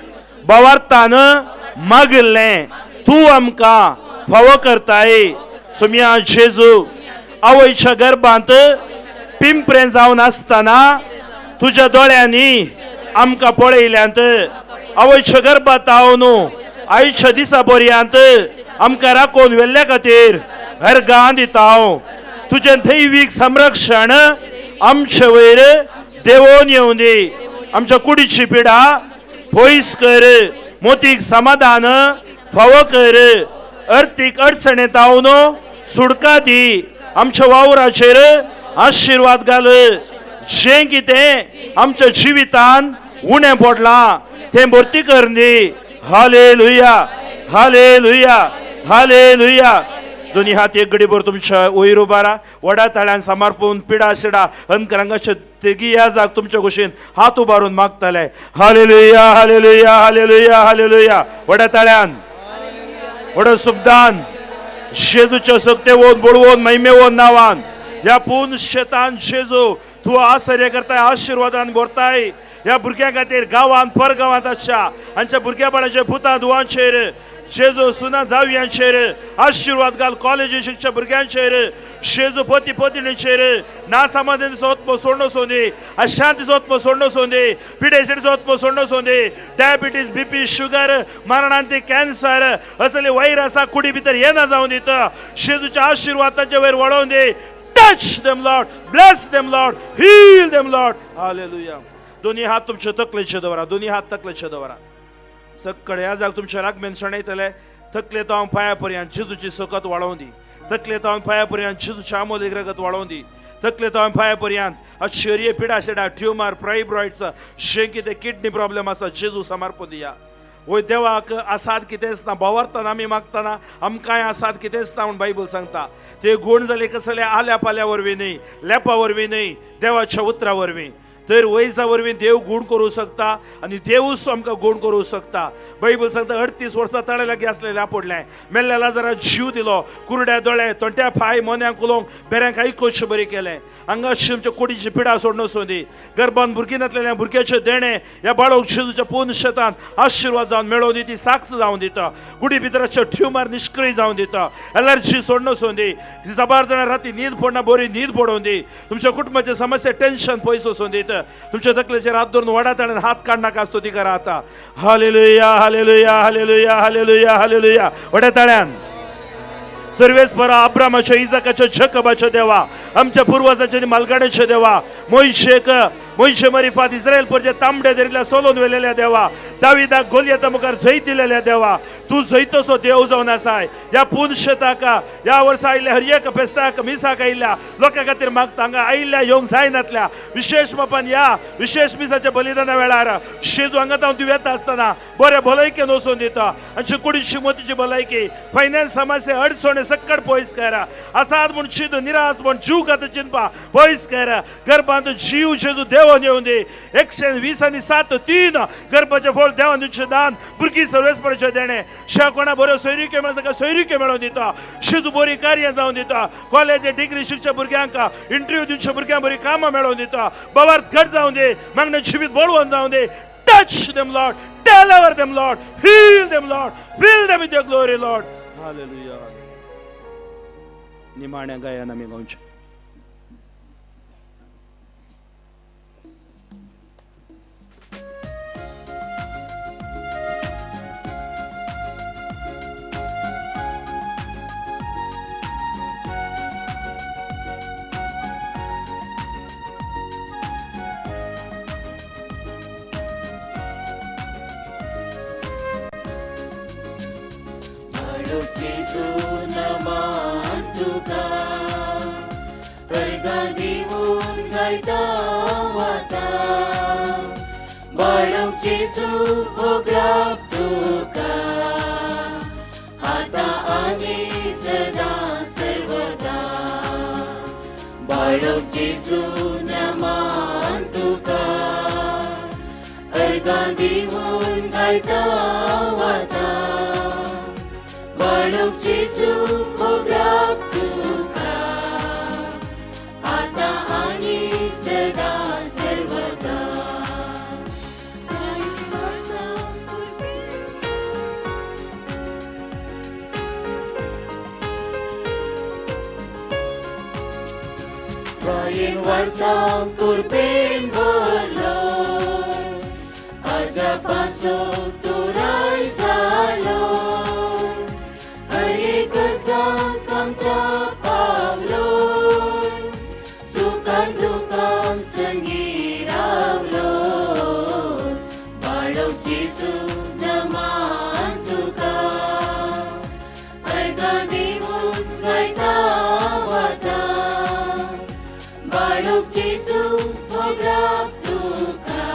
भावार्थान मागिल्लें तूं आमकां फावो करताय. सुमया जेजू, आवयच्या गर्भांत पिंपरें जावन आसतना तुज्या दोळ्यांनी आमकां पळयल्यांत. आवयच्या गर्भांत हांव आयच्या दिसा पर्यंत आमकां राखून व्हेल्ल्या खातीर अर्गां दिता. तुजें दैवीक संरक्षण आमचे वयर देवोन येवं दी. आमच्या कुडीची पिडा पयस कर. मोतीक समाधान फावो कर. अर्थीक अडचणेंत हांव सुडका दी. आमच्या वावराचेर आशिर्वाद घाल. जें कितें आमच्या जिवितान उणें पडलां तें भरती कर दी. हालेलुया, हालेलुया, हालेलुया. दोन्ही हात एक गडीभर तुमच्या वयर उबारा. वडा ताळ्यान समर्पून पिडा शिडा अंतरंगाचे तेगी ह्या जाग तुमच्या कुशीन हात उबारून मागतले. हालेलुया, हालेलुया, हालेलुया, हालेलुया. वडा ताळ्यान वडा सुबदान जेजूच्या सक्ते वोन बळवोन महिमेवोन नावान ह्या पूर्ण शेतान जेजू तूं आश्चर्य करताय, आशिर्वादान भरताय. ह्या भुरग्यां खातीर गांवांत परगांवांत आसच्या हांच्या भुरग्या बाळांच्या पुतां धुवांचेर, जेजू सुना जावयांचेर आशिर्वाद घाल. कॉलेजी शिकच्या भुरग्यांचेर, शेजू पती पतिणीचेर, ना समाधानीचो आत्मो सोडणो सोंदी, अशांतीचो आत्मो सोडणो सोंदी, पिडेशेचो आत्मो सोडणो Sondhi, diabetes, BP, sugar, मरणांती cancer असले वैरसा कुडी भितर येना जावन दिता. शेजूच्या आशिर्वाद तांचे वयर वळोवन दी. Touch them Lord, bless them Lord, heal them Lord. Hallelujah. दोन्ही हात तुमचे तकलेचे दवरा, दोन्ही हात तकलेचे दवरा. सगळे ह्या जाग तुमच्या रागमेन शणयतले. तकले तावन पांया पर्यंत जेजूची सकत वाळोवन दी. तकले तावन पांया पर्यंत जेजूच्या आमोलीक रगत वाळोवन दी. तकले तावन पांया पर्यंत अशर्य पिडा शेडा, ट्युमर, फायब्रॉइड्स, जे कितें किडनी प्रॉब्लेम आसा जेजू समर्पण दिया. वय देवाक आसात कितेंच ना, भोंवरतना आमी मागतना आमकांय आसात कितेंच ना म्हूण बायबल सांगता. ते गूण जाले कसले आल्या पाल्या वरवीं न्हय, लेपा वरवीं न्हय, देवाच्या उतरा वरवीं. तर वैजा वरवीं देव गूण करूं शकता आनी देवूच आमकां गूण करूं शकता. बायबल सांगता 38 वर्सां तळे लागीं आसलेलें आपोडलें, मेल्ल्या लाजरा जीव दिलो, कुरड्या दोळे, तोंट्या पांय, मोन्यांक उलोवंक, बेऱ्यांक आयकुचें बरें केलें. हांगा तुमच्या कुडीची पिडा सोडून सोदी, गर्भान भुरगीं नासलेल्या भुरग्याचें देणें ह्या बाळोक जेजूच्या पूर्ण शेतान आशिर्वाद जावन मेळोवन दी, ती साक्ष जावन दिता. कुडी भितराचे ट्युमर निश्क्रिय जावन दिता, एलर्जी सोडून सोदी, साबार जाणां राती न्हीद पडना बरी न्हीद पडोवन दी. तुमच्या कुटुंबाचे समस्या टेन्शन पयस वचून दिता. तुमच्या तकलेचेर हात धरून वडात आनी हात काडनाका आसतो ती करा आता. हालेलुया, हालेलुया, हालेलुया, हालेलुया, हालेलुया. वड्या ताळ्यान सर्वेस्परा अब्रामाच्या, इजाकाच्या, जकबाच्या देवा, आमच्या पुर्वजाच्या आनी मालगाड्याच्या देवा, मोयशेक मोयशे मरिफात इस्रायल परजे तांबड्या दर्यातल्या सोलोन वेलेल्या देवा, दाविदाक गोलियता मुखार जैत दिलेल्या देवा, तूं जैतसो देव जावन आसाय. ह्या पुनशेताका ह्या वर्सा आयिल्ल्या हर एक फेस्ताक मिसाक आयिल्ल्या लोकां खातीर मागता. हांगा आयिल्ल्या येवंक जायनातल्या विशेश बापान ह्या विशेश मिसाच्या बलिदाना वेळार शेजू हांगा तावन तूं वेता आसतना बरे भलायकेन वचून दिता. आनी कुडीची मोतीची भलायकी, फायनान्स समस्या, अडचणी सक्कड पयस करा. आसात म्हूण चिंत, निराश म्हूण जीव खातीर चिंतपा पयस करा. गर्भांत जीव जेजू देवान येवन दी. 120 आनी 7-3 गर्भाचें फळ देवान दिवचें दान, भुरगीं सर्वेस्पराचें देणें. कोणा बऱ्यो सोयरिक्यो मेळटा ताका सोयरिक्यो मेळोवन दिता. शेजू बरी कार्यां जावन दिता. कॉलेज डिग्री शिकच्या भुरग्यांक, इंटरव्यू दिवच्या भुरग्यांक बरी कामां मेळोवन दिता. बाबार्थ घट जावन दी, मागणें जिवीत बळवंत जावन दी. Touch them Lord, deliver them Lord, heal them Lord, fill them with your glory Lord. Hallelujah. निमाण्या गायन आमी गावचें. बाळक जेजू होगडाप तुका आता आनी सदा सर्वदा. बाळक जेजू नमान तुका अर्गां दिवन गायता वाता. बाळक जेजू होगडाप तुका आता आनी सदा सर्वदा. Ryan wartang kurpin bolo, aja pasok turay salo, hari kesang kamcha pavlo, sukan dukang sengiravlo, balok Jesu naman tuka, arganimun gaita wata. बाळक जेजू होगडाप तुका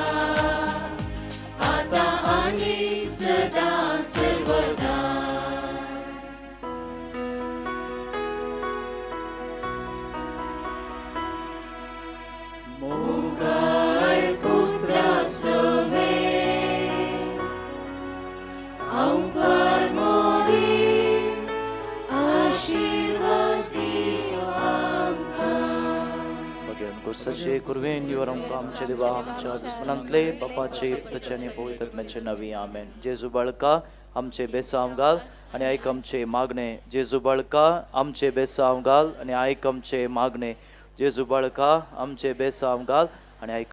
आता आनी सदा सर्वदा. मोगाळ पुत्रा सवे अंकार मोरी आशीर्वाद दी आमकां. घेवन कोर्साचे कुरवेन निवर आमकां आमचे देवा आमच्या दुस्मनांतले बापाचे पुताचे आनी पवित्र आत्म्याचे नवी आमेन. जेजू बाळका आमचे बेसांव घाल आनी आयक आमचे मागणे. जेजू बाळका आमचे बेसांव घाल आनी आयक आमचे मागणे. जेजू बाळका आमचे बेसांव घाल आनी आयक.